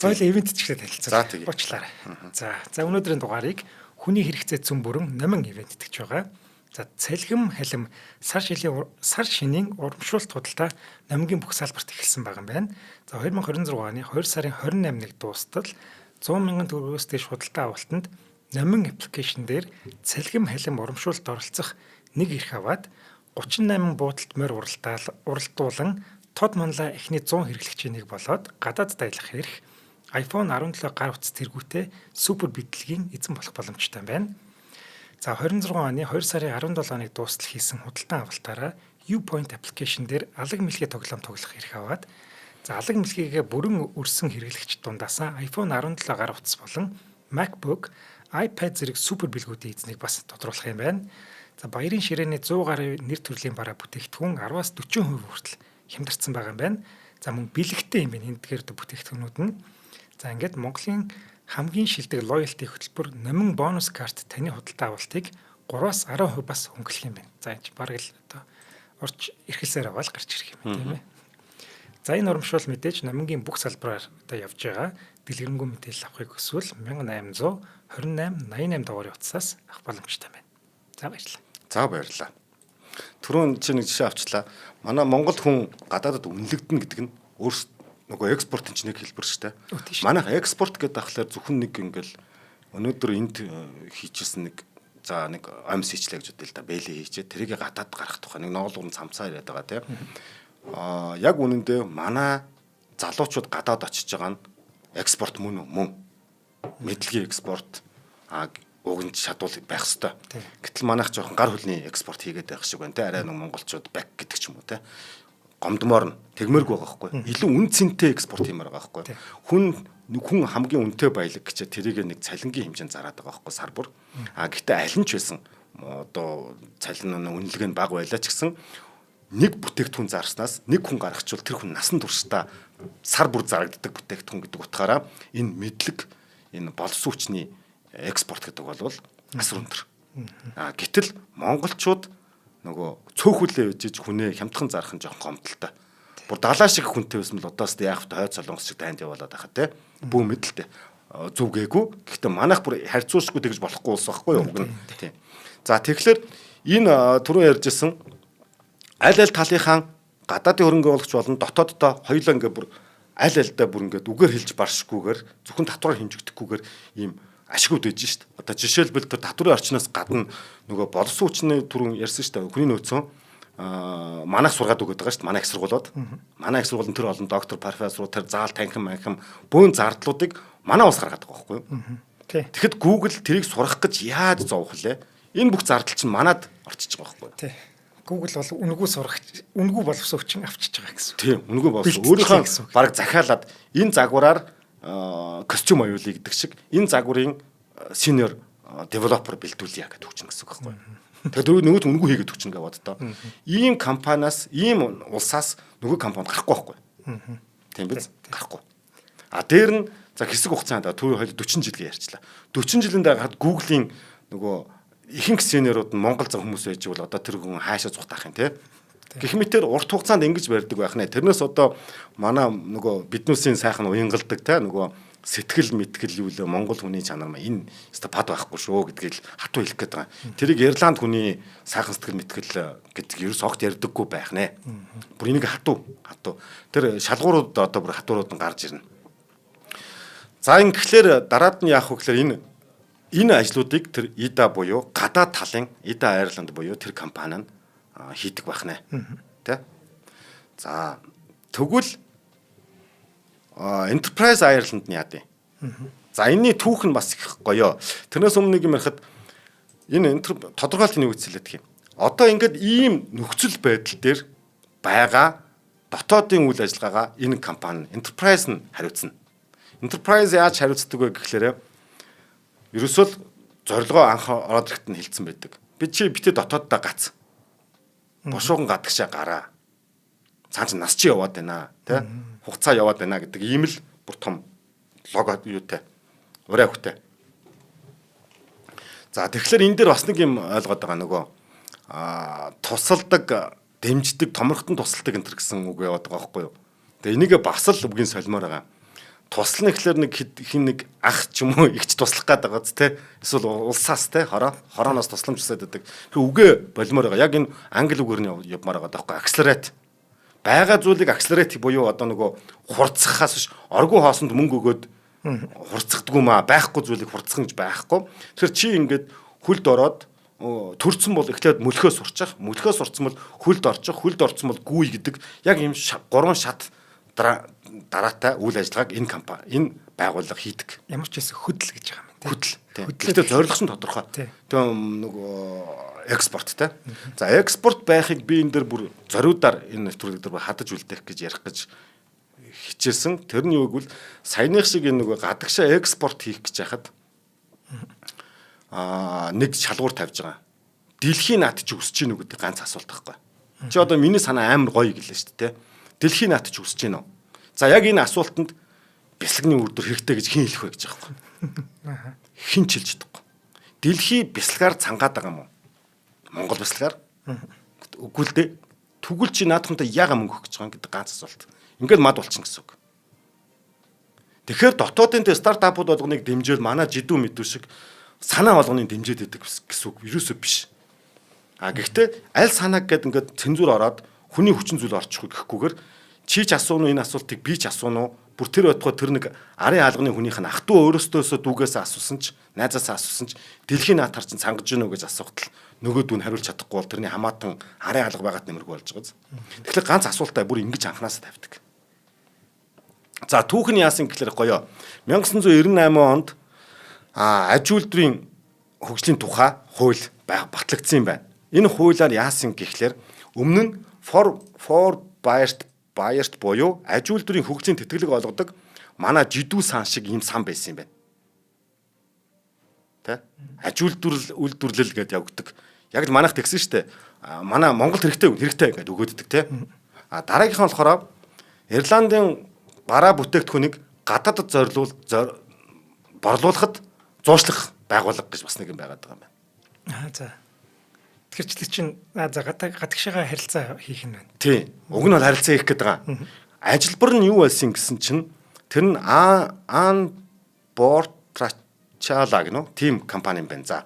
Хоёул ивент ч гэсэн танилцуулъя. Уучлаарай. За, за өнөөдрийн дугаарыг хүний хэрэгцээ зүүн бүрэн номин ивент итгэж байгаа. За цалхим халим сар шинийн урамшуулт худалдаа номгийн бүх салбарт эхэлсэн байгаа юм байна. За 2026 оны 2 сарын 28-нд дуустал 100 мянган төгрөгөөс дээш худалдаа авалтанд номин аппликейшн дээр цалхим халим урамшуулалт оролцох нэг эрх аваад 38 буудалд морь уралдуулан тод манлай эхний 100 хэрэглэгчийн нэг болоод гадаадд аялах эрх iPhone 17 гар утас тэргүүтээ супер бидлэгийн эзэн болох боломжтой байна. За 26 оны 2 сарын 17-нд дуустал хийсэн худалдан авалтаараа Upoint application дээр алаг мэлхий тоглоом тоглох эрх аваад за алаг мэлхийгээ бүрэн өрсөн хэрэглэгч дундаасаа iPhone 17 гар утас болон MacBook, iPad зэрэг супер бэлгүүдийн эзнийг бас тодруулах юм байна. За баярын ширээний 100 гаруй нэр төрлийн бараа бүтээгдэхүүн 10-аас 40% хүртэл хямдарсан байгаа юм байна. За мөн бэлэгтэй юм байна энэ дгээр бүтээгдэхүүнүүд нь. За ингээд Монголын хамгийн шилдэг loyalty хөтөлбөр номин бонус карт таны худалдаа авалтыг 3-аас 10% бас хөнгөлөх юм байна. За энэ чинь бараг л одоо орч эрхэлсээр аваад гарч ирэх юм байна тийм ээ. За энэ урамшуул мэдээж номингийн бүх салбараар одоо явж байгаа. Дэлгэрэнгүй мэдээлэл авахыг хүсвэл 1828 88 дугаарын утсаас авах боломжтой байна. За баярлалаа. За баярлалаа. Түрүүн чи нэг жишээ авчлаа. Манай Монгол хүн гадаадад үнэлэгдэнэ гэдэг нь өөрс нөгөө экспортын чинь нэг хэлбэр шүү дээ. Манайх экспорт гэдэг ахлаар зөвхөн нэг ингээл өнөөдөр энд хийчихсэн нэг за нэг амьс хийчлээ гэж бодъё л да. Бэлээ хийчээ. Тэрийг гадаад гаргах тухай нэг ноолуурн цамцаа яриад байгаа тийм. Аа яг үнэндээ манай залуучууд гадаад очиж байгаа нь экспорт мөн үү? Мөн. Мэдлэгийн экспорт уг нь чадвал байх хэвээр. Гэтэл манайх жоохон гар хөлний экспорт хийгээд байх шиг байна те. Арай нэг монголчууд бак гэдэг ч юм уу те. Гомдмоор нь тэгмэргүй байгаа байхгүй. Илүү үн цэнтэй экспорт хиймээр байгаа байхгүй. Хүн хамгийн үнэтэй баялаг гэж тэрийг нэг цалингийн хэмжээнд зараад байгаа байхгүй сар бүр. А гэхдээ аль нь ч байсан одоо цалин үнэлгээ нь бага байлаа ч гэсэн нэг бүтээгдэхүүн зарснаас нэг хүн гаргачвал тэр хүн насан туршдаа сар бүр зарагддаг бүтээгдэхүүн гэдэг утгаараа энэ мэдлэг энэ боловсон хүчний экспорт гэдэг бол асар өндөр. А гэтэл монголчууд Нөгөө цөөхөлөө ижиж хүнээ хямдхан зарах нь жоохон гомдолтой. Бүр далаа шиг хүнтэй байсан бол одоос яах вэ, хойд солонгос шиг дайнд явуулаад байхад те. Бүү мэдлээ. Зүв гээгүй. Гэхдээ манайх бүр харьцуулшгүй тэгж болохгүй улс байхгүй юу уг нь. Тийм. За тэгэхээр энэ түрүү ярьжсэн аль аль талынхаа гадаадын хөрөнгө оруулагч болон дотооддоо хоёулаа ингээ бүр аль альдаа бүр ингээд үгээр хэлж баршгүйгээр зөвхөн татвараар хэмжигдэхгүйгээр ийм ашигуд байж шít. Одоо жишээлбэл тэр татварын орчноос гадна нөгөө боловсон хүчний түрүүн ярьсан шүү дээ. Хүний нөөцөө манайх сургаад өгöd байгаа шүү дээ. Манай их сургуулиуд. Манай их сургууль нь тэр олон доктор, профессор, тэр заал танхим, манхим бөөн зардлуудыг манай улс гаргаад байгаа байхгүй юу? Тэгэхэд Google тэрийг сурах гэж яаж зовх лээ? Энэ бүх зардал чинь манад орчиж байгаа байхгүй юу? Тий. Google бол үнэгүй сурах, үнэгүй боловсон хүчин авчиж байгаа гэсэн. Тийм, үнэгүй боловсон. Өөрийнхөө бараг захиалаад энэ загвараар костюм аюулъя гэдэг шиг энэ загварын senior developer бэлдүүлье гэдэг хүчин гэсэн үг байхгүй юу? Тэгэхээр нөгөөд үнэгүй хийгээд өгчин гэж боддоо. Ийм компаниас, ийм улсаас нөгөө компанид гарахгүй байхгүй. Тийм биз? Гарахгүй. А дээр нь за хэсэг хугацаанд түр 40 жил гэж ярьчлаа. 40 жилийн дараа Google-ийн нөгөө ихэнх senior-ууд нь Монгол зан хүмүүс байж бол одоо тэр хүн хаашаа зугтаах юм те. Гэх мэтэр урт хугацаанд ингэж барьдаг байх нэ. Тэрнээс одоо манай нөгөө биднүүсийн сайхан уянгалдаг те нөгөө сэтгэл мэтгэл юу лээ Монгол хүний чанар маа энэ өстө пад байхгүй шүү гэдгийг л хатуу хэлэх гээд байгаа. Тэрийг Ирланд хүний сайхан сэтгэл мэтгэл гэдэг ерөөс огт ярьдаггүй байх нэ. Бүр энийг хатуу хатуу. Тэр шалгуурууд одоо бүр хатуурууд нь гарч ирнэ. За ингэхлээр дараад нь яах вэ гэхээр энэ ажлуудыг тэр IDA буюу гадаад талын IDA Ireland буюу тэр компани нь хийдэг байх нэ. Тэ? За тэгвэл Enterprise Ireland нь яа дий? За энэний түүх нь бас их гоё. Тэрнээс өмнө нэг юм ярихад энэ тодорхойлт нь юу гэж хэлдэг юм. Одоо ингээд ийм нөхцөл байдал дээр байгаа дотоодын үйл ажиллагаагаа энэ компани Enterprise нь хариуцна. Enterprise яаж хариуцдаг вэ гэхлээрэ ерөөсөө л зорилгоо анх ороод ирэхэд нь хэлсэн байдаг. Би чи битээ дотооддоо гац. Бушуухан гадагшаа гараа. Цаан чи нас чи яваад байна тэ. Хугацаа яваад байна гэдэг ийм л бүр том лого юутай. Урай хөхтэй. За тэгэхээр энэ дээр бас нэг юм ойлгоод байгаа нөгөө тусалдаг, дэмждэг, томорхтон тусалдаг энэ төр гэсэн үг яваад байгаа байхгүй юу. Тэгээ энийг бас л үгийн солимоор байгаа. Туслана гэхлээр нэг хин нэг ах ч юм уу игч туслах гээд байгаа ч те эсвэл улсаас те хорооноос тусламж хүсээд байдаг. Тэгэхээр үгээ болмоор байгаа. Яг энэ англи үгээр нь явмаар байгаа даахгүй. Accelerate. Байгаа зүйлийг accelerate буюу одоо нөгөө хурцсахаас биш оргуу хоосонд мөнгө өгөөд хурцсахдаггүй маа байхгүй зүйлийг хурцсан гэж байхгүй. Тэгэхээр чи ингээд хөлд ороод төрцөн бол эхлээд мөлхөө сурчих, мөлхөө сурцсан бол хөлд орчих, хөлд орцсон бол гүй гэдэг яг ийм гурван шат дараатай үйл ажиллагааг энэ компани, энэ байгууллага хийдэг. Ямар ч байсан хөдөл гэж байгаа юм тийм. Хөдөл. Гэхдээ зорилго нь тодорхой. Тэгээ нөгөө экспорт те. За экспорт байхыг би энэ дээр бүр зориудаар энэ нэвтрүүлэг дээр хадаж үлдээх гэж ярих гэж хичээсэн. Тэр нь юу гэвэл саяных шиг энэ нөгөө гадагшаа экспорт хийх гэж яхад нэг шалгуур тавьж байгаа. Дэлхийн наад чи өсөж гин үү гэдэг ганц асуулт байхгүй. Чи одоо миний санаа амар гоё гэлээ шүү дээ. Дэлхийн наад чи өсөж гин үү? За яг энэ асуултанд бясалганы үйлдвэр хэрэгтэй гэж хэн хэлэх вэ гэж байгаа байхгүй. Хэн ч хэлж чадахгүй. Дэлхий бясалгаар цангаад байгаа юм уу? Монгол бясалгаар? Үгүй л дээ. Тэгвэл чи наадхантай яага мөнгө өгөх гэж байгаа юм гэдэг ганц асуулт. Ингээд мад болчихно гэсэн үг. Тэгэхээр дотоодын тэ стартапууд болгоныг дэмжээл манай жидүү мэдүү шиг санаа болгоныг дэмжиж өгдөг гэсэн үг ерөөсөө биш. А гэхдээ аль санааг гээд ингээд цензуур ороод хүний хүчин зүйл орчих гэхгүйгээр чи ч асууна уу энэ асуултыг би ч асууна уу бүр тэр байтугай тэр нэг арын хаалганы хүнийх нь ах トゥ өөрөөсдөөсөө дүүгээсээ асуусан ч найзаасаа асуусан ч дэлхийн наатар чинь цангаж гинөө гэж асуухтал нөгөө дүү нь хариулж чадахгүй бол тэрний хамаатан арын хаалга байгаад нэмэргүй болж байгаа. Тэгэхээр ганц асуултаа бүр ингэж анханасаа тавьдаг. За түүх нь яасан гэхлээр гоё. 1998 онд аж үйлдвэрийн хөгжлийн тухай хууль батлагдсан юм байна. Энэ хуулиар яасан гэхлээр өмнө нь for Bayert буюу аж үйлдвэрийн хөгжлийн тэтгэлэг олгодог манай жидүү сан шиг ийм сан байсан юм байна. Тэ? Аж үйлдвэрлэл гэдээ явагддаг. Яг л манайх тэгсэн шүү дээ. Манай Монголд хэрэгтэй хэрэгтэй гэдээ өгөөддөг тэ. А дараагийнх нь болохоор Ирландын бараа бүтээгдэхүүнийг гадаадд зориулвал борлуулахад зуушлах байгууллага гэж бас нэг юм байгаад байгаа юм байна. Аа за. Тэгэхээр чинь за гадагшаага харилцаа хийх нь байна. Тийм. Уг нь бол харилцаа хийх гэдэг байгаа. Ажилбар нь юу байсан гэсэн чинь тэр нь An Bord Tarrthála гэнэ үү? Тим компани юм байна. За.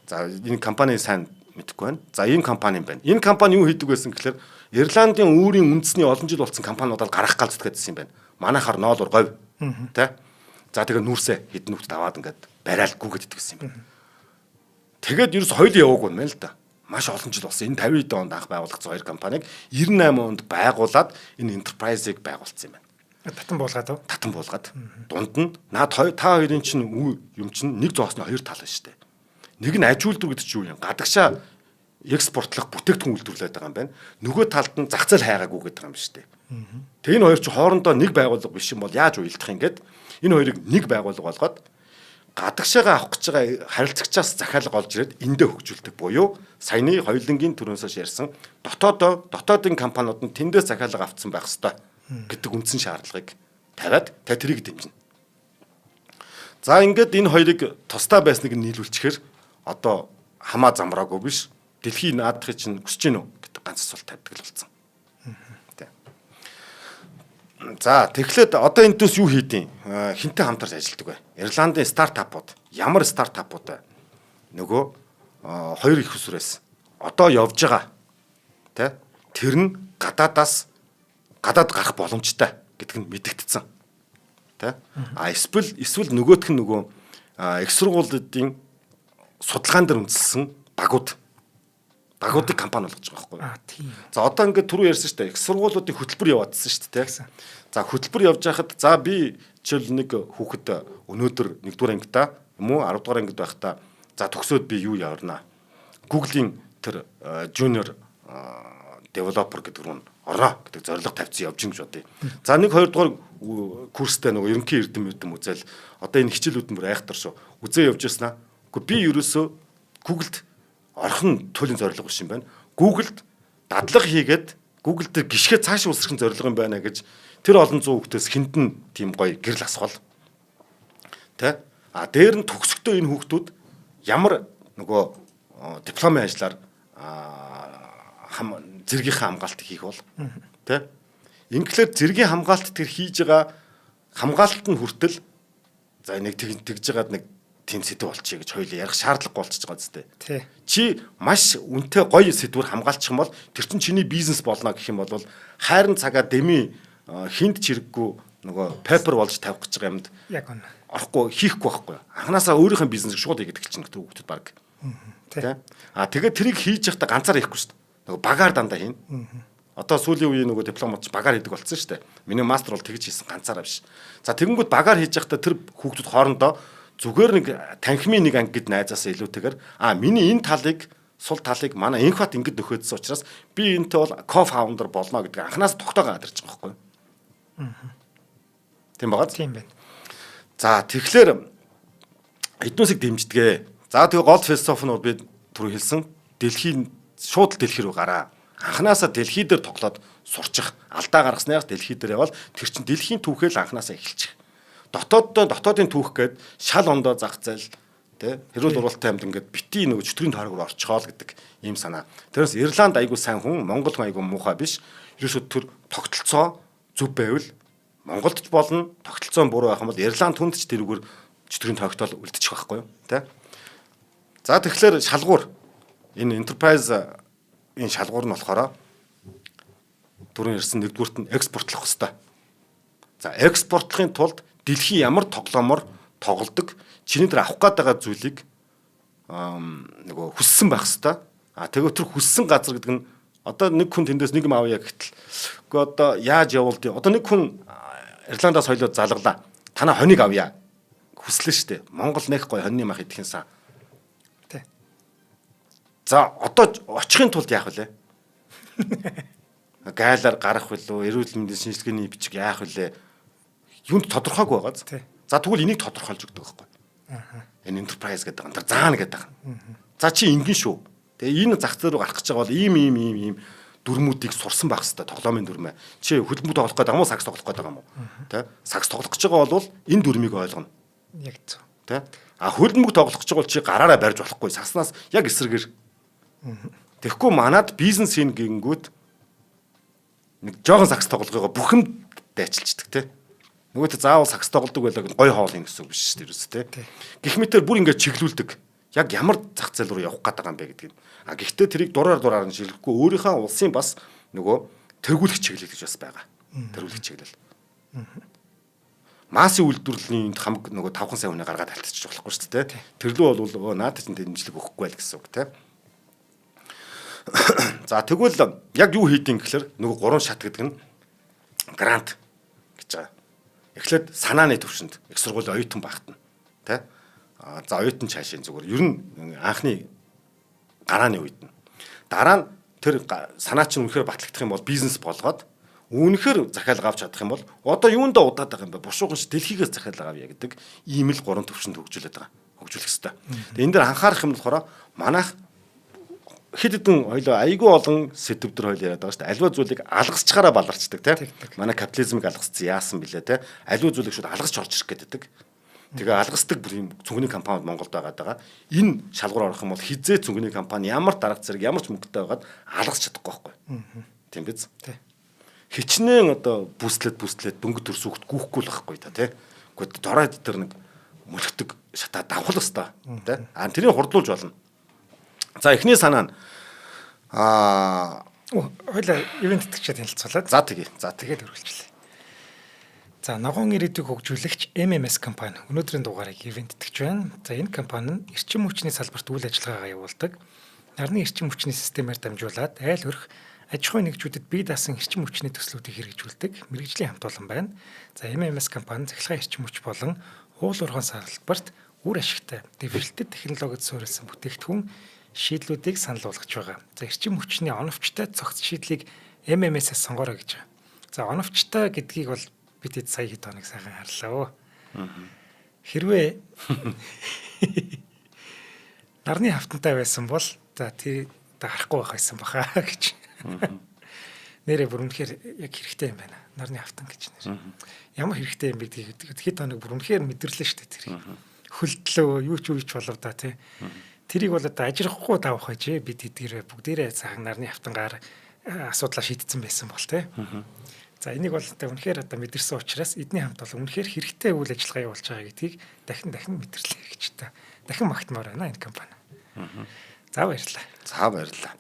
За, энэ компани сайн мэдэхгүй байна. За, ийм компани юм байна. Энэ компани юу хийдэг байсан гэхээр Ирландын өөрийн үндэсний олон жил болсон компаниудаар гарах гал зүтгээдсэн юм байна. Манайхаар ноолор говь. Тэ? За, тэгээ нүүрсээ хэдэн нүгт аваад ингээд барайл гүгэд идэгсэн юм байна. Тэгээд ерөөс хоёул яваагүй юм байна л да. Маш олон жил болсон. Энэ 50 онд анх байгуулагдсан хоёр компаниг 98 онд байгуулад энэ enterprise-ыг байгуулсан юм байна. Татан буулгаад уу? Татан буулгаад. Дунд нь наад та хоёрын чинь юм чинь нэг зоосны хоёр тал байна шүү дээ. Нэг нь аж үйлдвэр гэдэг чинь юу юм? Гадагшаа экспортлох бүтээгдэхүүн үйлдвэрлээд байгаа юм байна. Нөгөө талд нь зах зээл хайгаагүй гэдэг юм шүү дээ. Тэгээ энэ хоёр чинь хоорондоо нэг байгууллага биш юм бол яаж уялдах юм гээд энэ хоёрыг нэг байгууллага болгоод гадагшаага авах гэж байгаа харилцагчаас захиалга олж ирээд эндээ хөгжүүлдэг буюу саяны хоёулангийн төрөөсөө ярьсан дотоодын компаниуд нь тэндээс захиалга авцсан байх ёстой гэдэг үндсэн шаардлагыг тавиад та тэрийг дэмжинэ. За, ингээд энэ хоёрыг тусдаа байсныг нийлүүлчихээр одоо хамаа замраагүй биш, дэлхий наадахыг чинь хүсэж гин үү гэдэг ганц асуулт тавьдаг л болсон. За, тэгэхээр одоо энэ дэс юу хийдیں؟ Хинтээ хамтарч ажилладаг вэ? Ирландын стартапууд ямар стартапууд вэ? Нөгөө хоёр их усрээс одоо явж байгаа, тэ, тэр нь гадаадаас гадаад гарах боломжтой гэдг нь мэдэгдсэн. Тэ? А эсвэл нөгөөх нь нөгөө их сургуулиудын судалгаан дээр үндэслэн багуудыг компани болгож байгаа байхгүй. Аа, тийм. За, одоо ингээд түрүү ярьсан шүү дээ. Их сургуулиудын хөтөлбөр яваадсан шүү дээ. За, хөтөлбөр явж байхад, за, би жишээл нэг хүүхэд өнөөдөр 1-р ангидаа юм уу 10 дугаар ангид байхдаа, за, төгсөөд би юу яварнаа. Google-ийн тэр junior developer гэдэг рүү орно гэдэг зорилго тавьсан явж гин гэж бодъё. За, 1 2 дугаар курстэй нөгөө ерөнхий эрдэм эрдэм үзэл одоо энэ хичээлүүд нь бүр айхтар шүү. Үзээ явж яснаа. Гэхдээ би ерөөсөө Google-д орох нь туйлын зорилго биш юм байна. Google-д дадлага хийгээд Google дээр гიშгэ цааш үсрэх зорилго юм байна гэж тэр олон зуун хүүхдээс хиндэн тийм гоё гэрэл асгал. Тэ? А дээр нь төгсөхдөө энэ хүүхдүүд ямар нөгөө дипломын ажлаар хам зэргийнхээ хамгаалт хийх бол, тэ? Инглээр зэргийн хамгаалт тэр хийж байгаа хамгаалалт нь хүртэл, за, нэг тэгж байгаад нэг тийм сэдв болчихъя гэж хоёул ярих шаардлагагүй болчихж байгаа зү. Тий. Чи маш үнэтэй гоё сэдвэр хамгаалчих юм бол тэр чинь чиний бизнес болно гэх юм бол хайрын цагаа деми хинт чирэггүй нөгөө paper болж тавих гэж байгаа юмд Яг үнэ. орохгүй, хийхгүй байхгүй. Анханасаа өөрийнхөө бизнесийг шууд хийгээд эхэлчихнэ тэр хүүхдүүд баг. Тий. Тэ? А тэгээд тэрийг хийж явахдаа ганцаар хийхгүй шүү дээ. Нөгөө багаар дандаа хийнэ. Одоо сүүлийн үеийн нөгөө дипломат ч багаар хийдэг болсон шүү дээ. Миний мастер бол тэгж хийсэн, ганцаараа биш. За, тэгэнгүүт багаар хийж явахдаа тэр хүүхдүүд хоорондоо зүгээр нэг танхимын нэг ангид найзаасаа илүүтэйгээр, а, миний энэ талыг, сул талыг манай Энхбат ингэж нөхөөдсөн учраас би энэтэй бол co-founder болно гэдэг анханаас тогтоогоо гадарч байгаа байхгүй юу? Тийм байгаа. Тийм байна. За, тэгэхээр эднүсийг дэмждэг. За, тэгээ гол философи нь бол би түрүү хэлсэн, дэлхийн шууд л дэлхий рүү гараа. Анханасаа дэлхий дээр тоглоод сурчих. Алдаа гаргаснаар дэлхий дээр явбал тэр чин дэлхийн түүхээ л анханасаа эхэлчих. Дотооддоо дотоодын түүх гээд шал ондоо зах зээл, тэ, хэрүүл уралтай амьд ингээд бити нөгөө чөтгөрийн тойрог руу орчхоол гэдэг ийм санаа. Тэрээс Ирланд айгуу сайн хүн, Монгол хүн айгуу муухай биш. Ерөөсөө тэр тогтолцоо зөв байвал Монголд ч болно, тогтолцоо буруу байх юм бол Ирланд хүнд ч тэрүүгээр чөтгөрийн тойрогтол үлдчих байхгүй юу? Тэ? За, тэгэхээр шалгуур, энэ enterprise энэ шалгуур нь болохоор түрүүн ярьсан нэгдүгüрт нь экспортлох хэвээр. За, экспортлохын тулд дэлхийн ямар тоглоомор тоглодог, чиний дээр авах гээд байгаа зүйлийг нөгөө хүссэн байх хэвээр. А тэгээ тэр хүссэн газар гэдэг нь одоо нэг хүн тэндээс нэг юм авъя гэхтэл үгүй, одоо яаж явуулд юм? Одоо нэг хүн Ирландаас соёлоо залгалаа. Танаа хониг авъя. Хүслээ шүү дээ. Монгол нэг гоё хоньны мах идэх юмсан. Тий. За, одоо очихын тулд яах вүлээ? Гайлаар гарах билүү? Эрүүл мэндийн шинжилгээний бичиг яах вүлээ? Юунд тодорхойгүй байгаа. Тий. За, тэгвэл энийг тодорхойлж өгдөг байхгүй. Энэ enterprise гэдэг юм. Тэр заана гэдэг юм. За, чи ингэн шүү. Тэгээ энэ зах зээл рүү гарах гэж байгаа бол ийм ийм ийм ийм дүрмүүдийг сурсан байх хэрэгтэй, тоглоомын дүрмээ. Чи хөлбөмбөг тоглох гэдэг юм уу, сагс тоглох гэдэг юм уу? Тэ? Сагс тоглох гэж байгаа бол энэ дүрмийг ойлгоно. Яг зөв. Тэ? А хөлбөмбөг тоглох гэж байгаа бол чи гараараа барьж болохгүй. Сагснаас яг эсрэгээр. Тэгэхгүй манад бизнес хийн гингүүт нэг жоохон сакс тоглогоогоо бүх юм дайчилчдаг те. Нөгөөт заавал сакс тоглодог байлаа гэх гой хоол юм гэсэн үг биш шүү дээ ерөөс те. Гэх мэтэр бүр ингээд чиглүүлдэг. Яг ямар зах зээл рүү явах гээд байгаа юм бэ гэдгийг. А гэхдээ тэрийг дураар дураар нь шилэхгүй өөрийнхөө улсын бас нөгөө тэргүүлэх чиглэл гэж бас байгаа. Тэргүүлэх чиглэл. Массын үйлдвэрлэлийн энд хамаг нөгөө 5 сая хүнээ гаргаад алтчих болохгүй шүү дээ. Тэрлүү бол наад чинь дэмжлэг өгөхгүй л гэсэн үг те. За тэгвэл яг юу хийдэм гэхэлэр нөгөө 3 шат гэдэг нь грант гэж байгаа. Эхлээд санааны төвшөнд их сургуулийн оюутан багт нь тэ. За оюутан цаашийн зүгээр ер нь анхны гарааны үед нь. Дараа нь тэр санаа чинь үнэхээр батлагдах юм бол бизнес болгоод үнэхээр захиалга авч чадах юм бол одоо юундаа удаад байгаа юм бэ? Бушуухан ш дэлхийгээс захиалга авъя гэдэг ийм л гурван төвшөнд хөгжүүлээд байгаа. Хөгжүүлэх хэрэгтэй. Тэгээ энэ дээр анхаарах юм болохоор манайх хэд хэдэн хоёлоо айгүй олон сэдв төр хоёул яриад байгаа шүү дээ. Аливаа зүйлийг алгасчхаараа баларчдаг тийм. Манай капитализмыг алгассан яасан бilé те. Аливаа зүйлийг шууд алгасч орж ирэх гэдэг. Тэгээ алгасдаг бүр юм цүнхний компаниуд Монголд байгаад байгаа. Энэ шалгуур орох юм бол хизээ цүнхний компани ямар дарга зэрэг ямар ч мөнгөтэй байгаад алгасч чадахгүй байхгүй. Тийм биз? Тий. Хичнээн одоо бүслэд бүслэд бөнгө төрсүүхт гүүхгүй л байхгүй та тий. Гэхдээ дорой дээр нэг мөлхдөг шатаа давхал өстой тий. А тэрийг хурдлуулж болно. За эхний санаа нь аа хоёлаа ивент тэтгэгчээ танилцуулаад. За тэгье. За тэгээд үргэлжлэе. За ногоон ирээдүйг хөгжүүлэгч MMS компани өнөөдрийн дугаарыг ивент тэтгэж байна. За энэ компани нь эрчим хүчний салбарт үйл ажиллагаагаа явуулдаг. Нарны эрчим хүчний системээр дамжуулаад айл өрх аж ахуйн нэгжүүдэд бие даасан эрчим хүчний төслүүдийг хэрэгжүүлдэг мэргэжлийн хамт олон байна. За MMS компани цахилгаан эрчим хүч болон уул уурхайн салбарт үр ашигтай дэвшилтэт технологид суурилсан бүтээгдэхүүн шийдлүүдийг санал болгож байгаа. За эрчим хүчний оновчтой цогц шийдлийг MMS-ээс сонгоорой гэж байгаа. За оновчтой гэдгийг бол бид хэд сая хэд хоног сайхан харлаа. Хэрвээ нарны хавтантай байсан бол за тий харахгүй байх байсан баха гэж. Нэрээ бүр үнэхээр яг хэрэгтэй юм байна. Нарны хавтан гэж нэр. Ямар хэрэгтэй юм бэ гэдгийг хэд хоног бүр үнэхээр мэдэрлээ шүү дээ тэрийг. Хөлдлөө юу ч юу ч болов да тий. Тэрийг бол одоо ажирахгүй давах байжээ. Бид эдгээр бүгдээрээ сайхан нарны хавтангаар асуудлаа шийдсэн байсан бол тий. За энийг бол одоо үнэхээр одоо мэдэрсэн учраас эдний хамт бол үнэхээр хэрэгтэй үйл ажиллагаа явуулж байгаа гэдгийг дахин дахин мэдэрлээ гэж та. Дахин магтмаар байна энэ компани. За баярлалаа. За баярлалаа.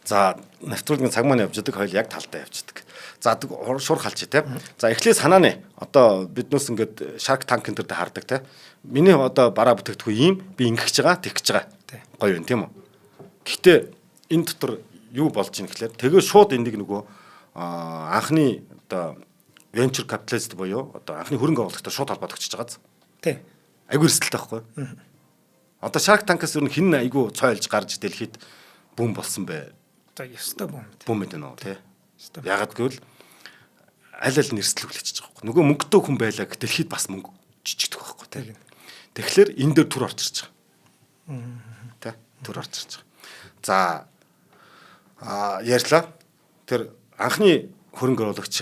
За нэвтрүүлгийн цаг маань явж идэг, хоёул яг талдаа явждаг. За шур халч те. За эхлээ санааны одоо биднээс ингээд Shark Tank энэ төр хардаг те. Миний одоо бараа бүтээгдэхүүн ийм би ингэх гэж байгаа, тэгэх гэж байгаа. Гоё юм тийм үү? Гэхдээ энэ дотор юу болж ийн гэхлээр тэгээ шууд энийг нөгөө анхны одоо venture capitalist буюу одоо анхны хөрөнгө оруулагчтай шууд холбоодогчж байгааз. Тий. Айгүй эрсдэлтэй байхгүй. Одоо Shark Tank-аас ер нь хэн айгүй цойлж гарч дэлхийд бүүн болсон бэ? Одоо ёстой бүүн. Бүүн мэдэн үү тий. Ягаад гэвэл аль аль нь эрсдэл хүлээчихэж байгаа байхгүй. Нөгөө мөнгөтэй хүн байлаа гэх дэлхийд бас мөнгө жижигдэх байхгүй тий. Тэгэхээр энэ дээр түр орж ирж байгаа. Тэ түр орж ирж байгаа. За ярьлаа. Тэр анхны хөрөнгө оруулагч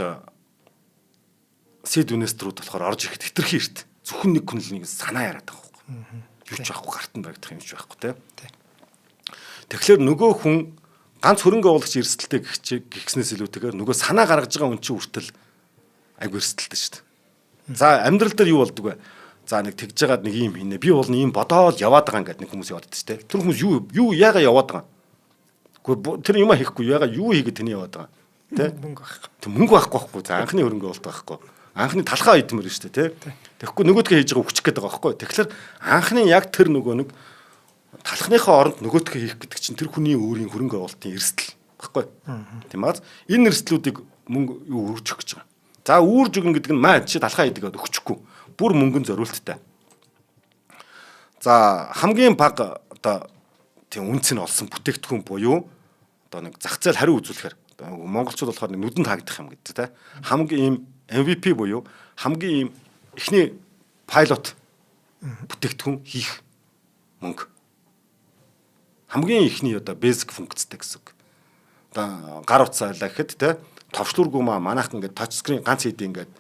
seed investor-ууд болохоор орж ирэхэд хэтэрхий эрт. Зөвхөн нэг хүн л нэг санаа яриад байгаа байхгүй. Юу ч байхгүй гарт нь баригдах юм ч байхгүй те. Тэгэхээр нөгөө хүн ганц хөрөнгө оруулагч эрсдэлтэй гихснээс илүүтэйгээр нөгөө санаа гаргаж байгаа хүн чинь хүртэл айгүй эрсдэлтэй шүү дээ. За амьдрал дээр юу болдог вэ? За нэг тэгж жагаад нэг юм хийнэ. Би бол ийм бодоол яваад байгаа ингээд нэг хүмүүс яваад байдаг шүү дээ. Тэр хүмүүс юу юу яага яваад байгаа. Гэхдээ тэр юм хийхгүй яага юу хийгээд тэний яваад байгаа. Тэ? Мөнгө байхгүй. Тэг мөнгө байхгүй байхгүй. За анхны хөрөнгө оруулалт байхгүй. Анхны талхаа идмэр шүү дээ, тэ? Тэгэхгүй нөгөөдгөө хийж байгаа өгчих гээд байгаа байхгүй. Тэгэхээр анхны яг тэр нөгөө нэг талхныхаа оронд нөгөөдгөө хийх гэдэг чинь тэр хүний өөрийн хөрөнгө оруулалтын эрсдэл байхгүй. Тийм аа. Энэ эрсдлүүдийг мөнгө юу үржих гэж байгаа. За үүрж өгнө гэдэг нь маа чи талхаа хийдэг гэдээ өгчихгүй. Бүр мөнгөн зориулттай. За хамгийн бага одоо тийм үнц нь олсон бүтээгдэхүүн буюу одоо нэг зах зээл хариу үзүүлэхээр монголчууд болохоор нэг нүдэн таагдах юм гэдэг те. Хамгийн ийм MVP буюу хамгийн ийм эхний пайлот бүтээгдэхүүн хийх мөнгө. Хамгийн эхний одоо basic функцтэй гэсэн үг. Одоо гар утсаа байлаа гэхэд те товчлуургүй маа манайх ингээд touch screen ганц хэдий ингээд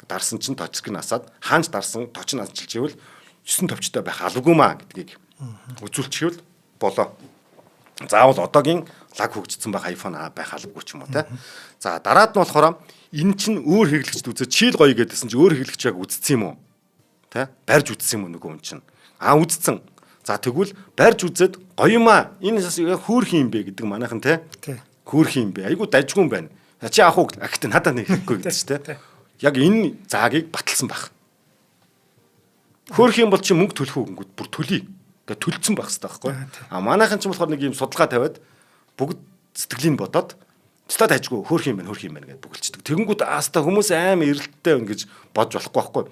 дарсан чинь touch screen асаад хаанч дарсан точ нь асчилж ивэл 9 товчтой байх албагүй маа гэдгийг үзүүлчихвэл болоо. Заавал одоогийн лаг хөгжсөн байх iPhone байх албагүй ч юм уу те. За, дараад нь болохоор энэ чинь өөр хэрэглэгчд үзээд чийл гоё гэдсэн чи өөр хэрэглэгч яг үзсэн юм уу? Тэ? Барьж үзсэн юм уу нөгөө хүн чинь? А, үзсэн. За, тэгвэл барьж үзээд гоё юм аа. Энэ бас хөөрхөн юм бэ гэдэг манайхан те. Хөөрхөн юм бэ. Айгу дажгүй юм байна. Чи авах уу? Гэхдээ надад нэг хэрэггүй гэдэг чи те. Яг энэ заагийг баталсан байх. Хөөрхөн юм бол чи мөнгө төлөх үү гингүүд бүр төлөе. Ингээ төлцсөн байх хэрэгтэй байхгүй. А манайхан ч болохоор нэг юм судалгаа тавиад бүгд сэтгэлийг бодоод цэцлээ тажгүй хөөрх юм байна, хөөрх юм байна гэдээ бүгэлчдэг. Тэгэнгүүт ааста хүмүүс аим эрэлттэй байна гэж бодож болохгүй байхгүй.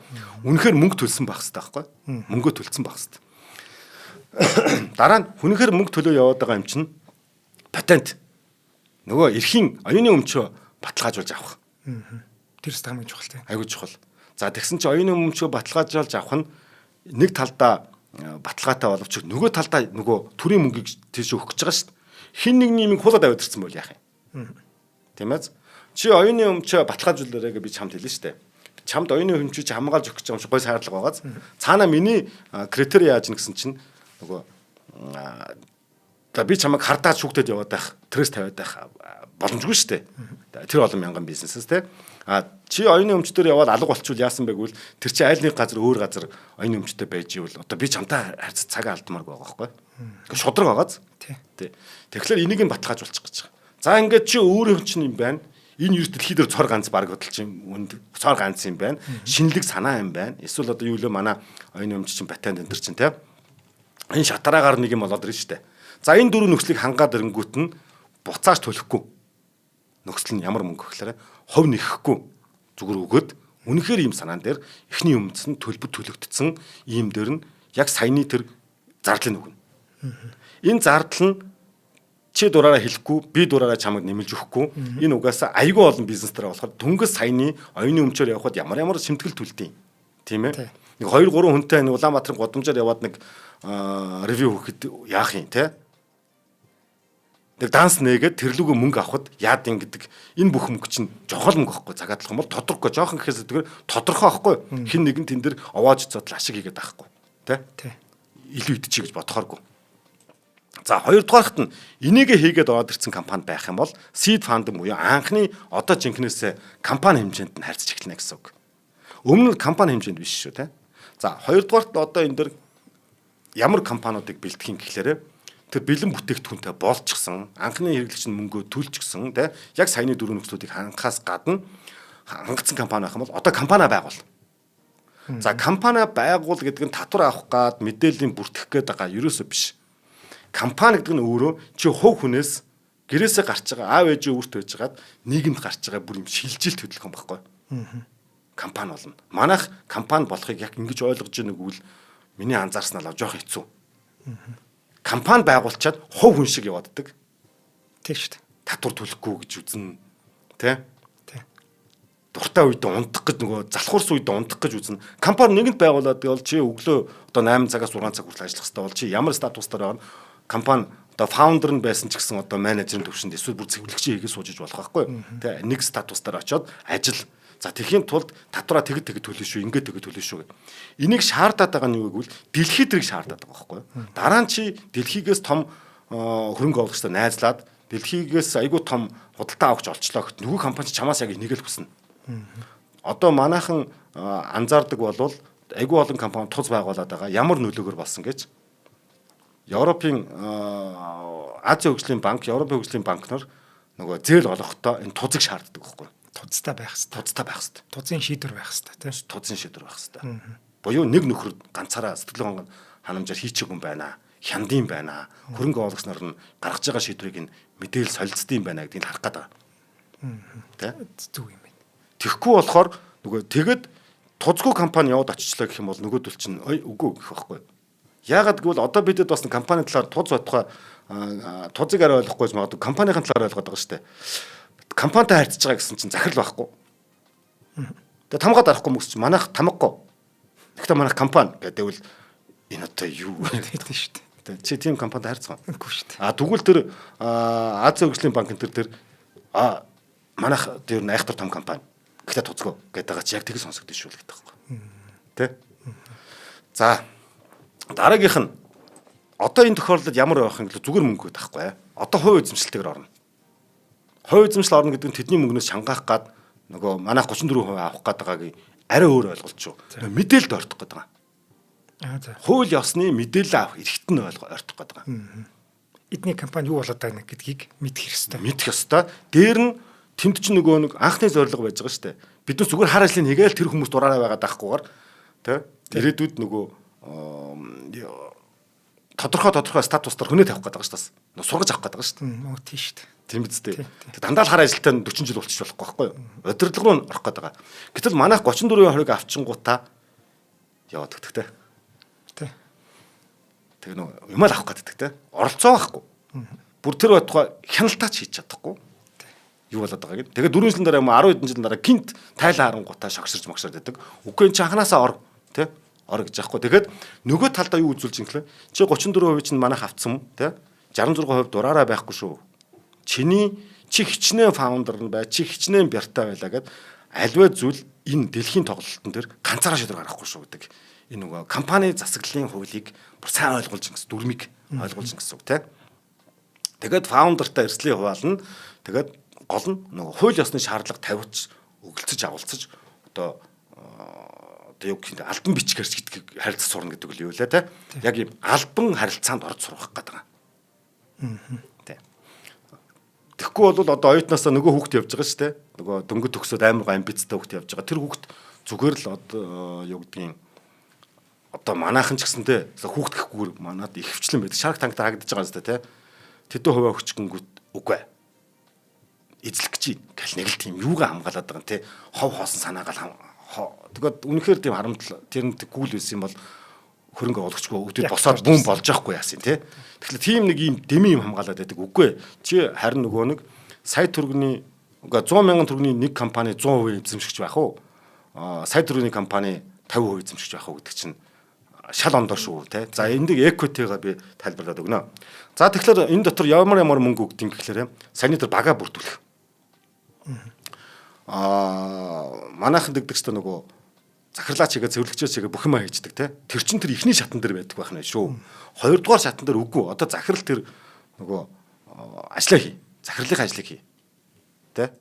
Үнэхээр мөнгө төлсөн байх хэрэгтэй байхгүй. Мөнгөө төлсөн байх хэрэгтэй. Дараа нь хүнхээр мөнгө төлөө яваад байгаа юм чинь патент, нөгөө эрхийн оюуны өмчөө баталгаажуулж авах. Тэр өст хамгийн чухал тийм. Айгуу чухал. За, тэгсэн чинь оюуны өмчөө баталгаажуулж авах нь нэг талдаа баталгаатай боловч нөгөө талдаа нөгөө төрийн мөнгийг тийш өгөх гэж байгаа шүү дээ. Хин нэгний юм хуулаад аваад ирсэн бол яах юм? Тийм ээ. Чи оюуны өмчөө баталгаажуулаарай гэж би чамд хэлнэ шүү дээ. Чамд оюуны өмчөө чи хамгаалж өгөх гэж байгаа юм шиг гой шаардлага байгааз. Цаана миний критерий яаж нэгсэн чинь нөгөө за би чамайг хардаад шүүгтэд яваад байх, тресс тавиад байх боломжгүй шүү дээ. Тэр олон мянган бизнесээс те. А чи оюуны өмчтөр яваад алга болчвол яасан бэ гэвэл тэр чи аль нэг газар өөр газар оюуны өмчтэй байж ивэл одоо би чамтай харьцах цагаа алдмааргүй байгаа байхгүй. Шудраг байгааз. Тий. Тэгэхээр энийг нь баталгаажуулчих гэж байгаа. За, ингээд чи өөрийнх чинь юм байна. Энэ ер дэлхий дээр цор ганц баг хөдөлж юм үнд цор ганц юм байна. Шинэлэг санаа юм байна. Эсвэл одоо юу лээ манай оюуны өмч чинь патент энэ төр чинь те. Энэ шатараагаар нэг юм болоод ирнэ шүү дээ. За, энэ дөрөв нөхцөлийг хангаад ирэнгүүт нь буцааж төлөхгүй. Нөхцөл нь ямар мөнгө гэхлээр хов нэхэхгүй зүгээр өгөөд үнэхээр ийм санаан дээр эхний өмцөн төлбөр төлөгдсөн ийм дээр нь яг саяны тэр зардлыг өгнө. Энэ зардал нь чи дураараа хэлэхгүй, би дураараа чамайг нэмэлж өгөхгүй. Энэ угаасаа айгүй олон бизнес дээр болохоор дөнгөж саяны оюуны өмчөөр явхад ямар ямар шимтгэл төлдөг. Тийм ээ. Нэг 2 3 хүнтэй нэг Улаанбаатарын гудамжаар яваад нэг review өгөхөд яах юм те? Нэг данс нээгээд тэрлүүгээ мөнгө авахд яад юм гэдэг энэ бүх мөнгө чинь жохол мөнгө байхгүй, цагаатлах юм бол тодорхой жоохон гэхээс тэгэхээр тодорхой байхгүй, хин нэгэн тэн дээр овоож цоотл ашиг хийгээд байхгүй тэ, илүү идчихье гэж бодохооргүй. За, хоёрдугаарт нь энийгээ хийгээд ороод ирсэн компани байх юм бол seed fund буюу анхны одоо жинкнээсээ компани хэмжээнд нь харьцаж эхэлнэ гэсэн үг. Өмнө нь компани хэмжээнд биш шүү тэ. За, хоёрдугаарт одоо энэ дэр ямар компаниудыг бэлтгэх юм гэхлээрэ тэр бэлэн бүтээгдэхүүнтэй болчихсон, анхны хэрэглэгч нь мөнгөө төлчихсөн тэ, яг саяны дөрвөн нөхцлүүдийг хангахаас гадна хангацсан компани байх юм бол одоо компани байгуул. За, компани байгуул гэдэг нь татвар авах гад мэдээллийн бүртгэх гээд байгаа ерөөсөө биш. Компани гэдэг нь өөрөө чи хувь хүнээс гэрээсээ гарч байгаа, аав ээжээ өөртөө байж байгаад нийгэмд гарч байгаа бүр юм шилжилт хөдөлгөөн байхгүй. Компани болно. Манайх компани болохыг яг ингэж ойлгож байгаа нэгвэл миний анзаарснаа л жоох хэцүү. Компани байгуулчаад хувь хүн шиг явааддаг. Тийм шүү дээ. Татвар төлөхгүй гэж үзнэ. Тэ? Тий. Дуртай үед унтах гэж, нөгөө залхуурсан үед унтах гэж үзнэ. Компани нэгэнд байгуулад бол чи өглөө одоо 8 цагаас 6 цаг хүртэл ажиллах хэрэгтэй бол чи ямар статусаар байгаа нь компани одоо founder нь байсан ч гэсэн одоо менежерийн төвшөнд эсвэл бүр цэвэрлэгчийн хийгээ сууж иж болох байхгүй. Тэ, нэг статустаар очиод ажил. За, тэхийн тулд татвараа тэг тэг төлнө шүү, ингээд тэг төлнө шүү гэд. Энийг шаардаад байгаа нь юу гэвэл дэлхийд тэрийг шаардаад байгаа байхгүй. Дараа нь чи дэлхийгээс том хөрөнгө оруулагчтай найзлаад дэлхийгээс айгүй том худалдаа авахч олчлоо гэхэд нөгөө компани чамаас яг энийг л хүснэ. Одоо манайхан анзаардаг болвол айгүй олон компани туз байгуулад байгаа. Ямар нөлөөгөр болсон гэж Европын Азийн хөгжлийн банк, Европын хөгжлийн банк нар нөгөө зээл олгохдоо энэ тузыг шаарддаг байхгүй. Тузтай байх хэрэгтэй. Тузтай байх хэрэгтэй. Тузын шийдвэр байх хэрэгтэй тийм. Тузын шийдвэр байх хэрэгтэй. Буюу нэг нөхөр ганцаараа сэтгэл ханамжаар хийчихэв юм байна. Хяндын байна. Хөрөнгө оруулагч нар нь гаргаж байгаа шийдвэрийг нь мэдээл солилцдсон юм байна гэдгийг харах гээд байгаа. Тэ? Зүг юм байна. Тэгэхгүй болохоор нөгөө тэгэд тузгүй компани яваад очичлаа гэх юм бол нөгөөдөл чинь ой үгүй гэх байхгүй. Яагаад гэвэл одоо бидэд бас компани талаар туз бодохой тузыг арай ойлгохгүй гэж магадгүй компанийн талаар ойлгоод байгаа шүү дээ. Компанитай харьцаж байгаа гэсэн чинь захирал байхгүй. Тэгээ тамгаа дарахгүй мөс чинь манайх тамгагүй. Гэхдээ манайх компани гэдэг бол энэ одоо юу гэдэг шүү дээ. Чи тийм компанитай харьцах уу? Үгүй шүү дээ. А тэгвэл тэр Азийн хөгжлийн банк энэ тэр манайх тэр айхтар том компани. Гэхдээ тузгүй гэдэг байгаа чи яг тэг сонсогдсон шүү л гэдэг байхгүй. Тэ? За, дараагийнх нь Одоо энэ тохиолдолд ямар байх юм гэвэл зүгээр мөнгө өгөх байхгүй. Одоо хувь эзэмшилтэйгээр орно. Хувь эзэмшил орно гэдэг нь тэдний мөнгнөөс шангаах гад нөгөө манайх 34% авах гээд байгааг арай өөр ойлголт шүү. Мэдээлэлд ортох гээд байгаа. Хууль ёсны мэдээлэл авах эрхт нь ортох гээд байгаа. Эдний компани юу болоод байна гэдгийг мэдэх ёстой. Мэдэх ёстой. Дээр нь тэнд чинь нөгөө нэг анхны зорилго байж байгаа шүү дээ. Бид нар зүгээр хар ажлыг хийгээл тэр хүмүүс дураараа байгаад байхгүйгээр тэ ирээдүйд нөгөө тодорхой статус дээр хүнээ тавих гээд байгаа шүү дээ. Сургаж авах гээд байгаа шүү дээ. Тийм шүү дээ. Тийм биз дээ. Дандаа л хар ажилтаа 40 жил болчих болохгүй байхгүй юу? Удирдлага руу орох гээд байгаа. Гэтэл манайх 34% авчингуудаа яваад өгдөг те. Тий. Тэгээ нөө юм л авах гээд те. Оролцоо байхгүй. Бүр тэр байтугай хяналтаач хийж чадахгүй. Юу болоод байгааг нь. Тэгээ 4 жилийн дараа юм 10 хэдэн жилийн дараа гинт тайлан харангуутаа шогширч могшраад байдаг. Үгүй эн чи анханасаа ор те. Ор гэж яахгүй. Тэгээд нөгөө талдаа юу үзүүлж юм гэхлээр чи 34% чинь манайх авцсан те. 66% дураараа байхгүй шүү. Чиний чи хичнээн founder нь бай, чи хичнээн бяртай байлаа гэд альва зүйл энэ дэлхийн тоглолтын дээр ганцаараа шийдвэр гаргахгүй шүү гэдэг. Энэ нөгөө компани засаглалын хуулийг бүр сайн ойлгуулж гэсэн дүрмийг ойлгуулж гэсэн үг те. Тэгээд founder тай эрсдлийн хуваална. Тэгээд гол нь нөгөө хууль ёсны шаардлага тавьж өгөлцөж агуулцаж одоо юу гэх юм албан бичгэрч гэдгийг харилцаж сурна гэдэг л юу лээ те. Яг ийм албан харилцаанд орж сурах гэдэг байгаа. Тэ. Тэгэхгүй бол одоо оюутнаасаа нөгөө хүүхд явж байгаа шүү дээ. Нөгөө дөнгөж төгсөөд амар гоо амбицтай хүүхд явж байгаа. Тэр хүүхд зүгээр л одоо юу гэдгийг одоо манайхан ч гэсэн те хүүхд гэхгүйгээр манад их хвчлэн байдаг. Shark Tank дээр харагдаж байгаа юм шүү дээ те. Тэдэн хувиа өгчгөнгүүт үгүй. Эзлэх гэж гэл нэг л тийм юугаа хамгаалаад байгаа юм те. Хов хоосон санаагаал тэгээд үнэхээр тийм харамтал тэр нэг гүйл байсан юм бол хөрөнгө оруулагчгүй өдөр босоод бүүн болж яахгүй яасан те. Тэгэхээр тийм нэг ийм дэмий юм хамгаалаад байдаг. Үгүй. Чи харин нөгөө нэг сая төгрөгийн үгүй 100 мянган төгрөгийн нэг компани 100% эзэмшигч байх уу? Сая төгрөгийн компани 50% эзэмшигч байх уу гэдэг чинь шал ондоо шүү те. За энд equity-га би тайлбарлаад өгнө. За тэгэхээр энэ дотор ямар ямар мөнгө өгдөг юм гэхлээр саяны тэр бага бүрдүүлэх. Манайхан дэгдэг ч нөгөө захирлаач хийгээ цэвэрлэгчээ хийгээ бүх юмаа хийждэг те. Тэр чин тэр ихний шатан дээр байдаг байх нь шүү. Хоёрдугаар шатан дээр үгүй. Одоо захирал тэр нөгөө ажлаа хий. Захирлын ажлыг хий. Тэ?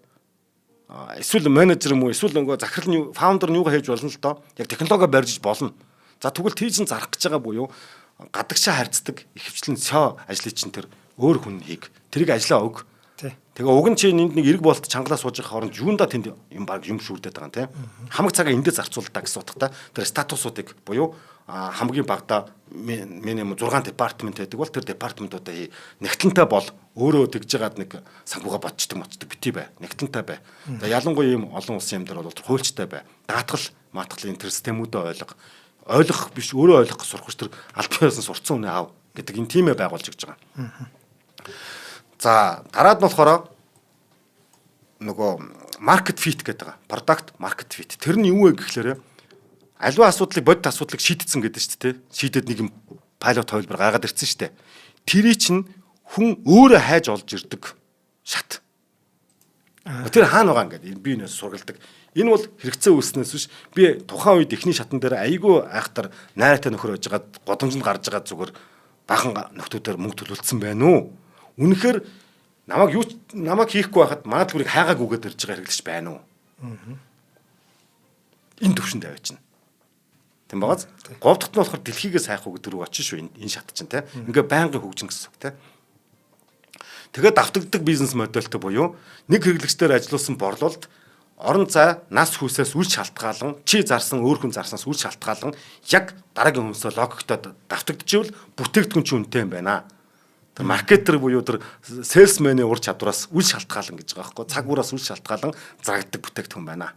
Эсвэл менежер юм уу? Эсвэл нөгөө захирал нь founder нь юугаа хийж болно л доо. Яг технологи барьж болно. За тэгвэл тийж нь зарах гэж байгаа буюу гадагшаа харьцдаг ихэвчлэн SEO ажлыг чинь тэр өөр хүн хийг. Тэрийг ажлаа өг. Тэгээ уг нь чи энд нэг эрг болт чангалаа сууж байгаа хооронд юунда тэнд юм баг юм шүүрдээд байгаа юм те. Хамаг цагаа эндээ зарцуулдаа гэсэн утгатай тэр статусуудыг буюу хамгийн багадаа минимум 6 департамент байдаг бол тэр департаментуудаа хий. Нэгтлэнтэй бол өөрөө тэгж жагаад нэг санхугаа бодчдөг мочдөг бити бай. Нэгтлэнтэй бай. За ялангуяа ийм олон улсын юм дээр бол хуульчтай бай. Даатгал маатгалын тэр системүүдээ ойлго. Ойлгох биш өөрөө ойлгох сурах биш тэр албан ёсны сурцсан үнэ ав гэдэг энэ тиймээ байгуулж өгч байгаа. За дараад нь болохоор нөгөө market fit гэдэг байгаа. Product market fit. Тэр нь юу вэ гэхлээр аливаа асуудлыг бодит асуудлыг шийдсэн гэдэг шүү дээ. Шийдээд нэг юм пайлот хувилбар гаргаад ирсэн шүү дээ. Тэрий чинь хүн өөрөө хайж олж ирдэг шат. Тэр хаана байгаа ингээд би энэс сургалдаг. Энэ бол хэрэгцээ үүснээс биш би тухайн үед эхний шатан дээр айгүй айхтар найраатай нөхөр байж байгаад годомжинд гарч байгаа зүгээр баахан нөхдүүдээр мөнгө төлүүлсэн байна уу? Үнэхээр намайг юу намайг хийхгүй байхад манай дэлгүүрийг хайгаагүйгээд ирж байгаа хэрэглэгч байна уу? Энэ төвшөнд авчина. Тийм багаз. Гов дахь нь болохоор дэлхийгээс хайх уу гэдэг рүү очиж шүү энэ шат чинь те. Ингээ байнгын хөгжин гэсэн үг те. Тэгээд давтагддаг бизнес модельтэй буюу нэг хэрэглэгчдээр ажиллуулсан борлуулалт орон зай нас хүүсээс үл шалтгаалan чи зарсан өөр хүн зарснаас үл шалтгаалan яг дараагийн хүмүүсээ логиктой давтагдчихвал бүтээгдэхүүн чи үнэтэй юм байна. Тэр маркетер буюу тэр salesman-ы ур чадвараас үл шалтгаалan гэж байгаа байхгүй цаг ураас үл шалтгаалan зарагддаг бүтээгдэхүүн байна.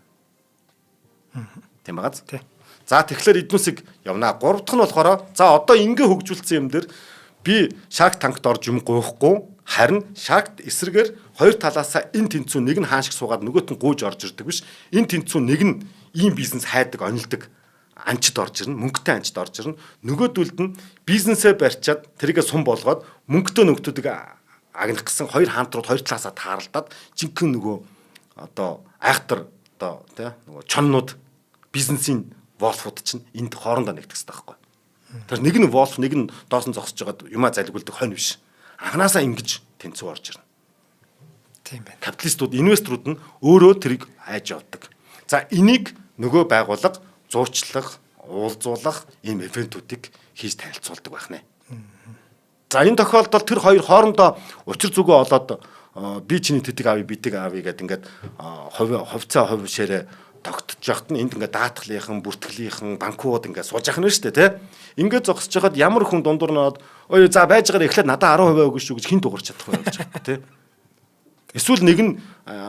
Тийм багаз. За тэгэхээр эднүсийг явнаа. Гурав дахь нь болохоор за одоо ингээ хөгжүүлсэн юм дээр би Shark Tank-т орж юм гуйхгүй харин Shark эсрэгээр хоёр талаасаа энэ тэнцүү нэг нь хаашиг суугаад нөгөөт нь гуйж орж ирдэг биш. Энэ тэнцүү нэг нь ийм бизнес хайдаг, онилдог анчид орж ирнэ, мөнгөтэй анчид орж ирнэ. Нөгөөдөлд нь бизнесээ барьчаад тэрийгэ сум болгоод мөнгөтэй нөхдүүдийг агнах гэсэн хоёр хаантрууд хоёр талаасаа тааралдаад жинхэнэ нөгөө одоо айхтар одоо тий нөгөө чоннууд бизнесийн волфууд чинь энд хоорондоо нэгдэх хэрэгтэй байхгүй. Тэр нэг нь Wolf, нэг нь доосон зогсож байгаад юмаа залгиулдаг хонь биш. Анханасаа ингэж тэнцүү орж ирнэ. Тийм байна. Капиталистууд, инвесторууд нь өөрөө тэрийг хайж явдаг. За энийг нөгөө байгууллага зуучлах, уулзуулах ийм ивентүүдийг хийж танилцуулдаг байх нэ. За энэ тохиолдолд тэр хоёр хоорондоо учир зүгөө олоод би чиний тэдэг авъя, би тэг авъя гэдэг ингээд хувь хувьцаа хувь share ээ тогтож явахад нь энд ингээд даатгалынхан, бүртгэлийнхэн, банкуд ингээд сууж явах нь шүү дээ, тэ. Ингээд зогсож байхад ямар хүн дундуур ноод ой за байж байгаараа эхлээд надаа 10% өгнө шүү гэж хэн дуурч чадах вэ гэж байна, тэ. Эсвэл нэг нь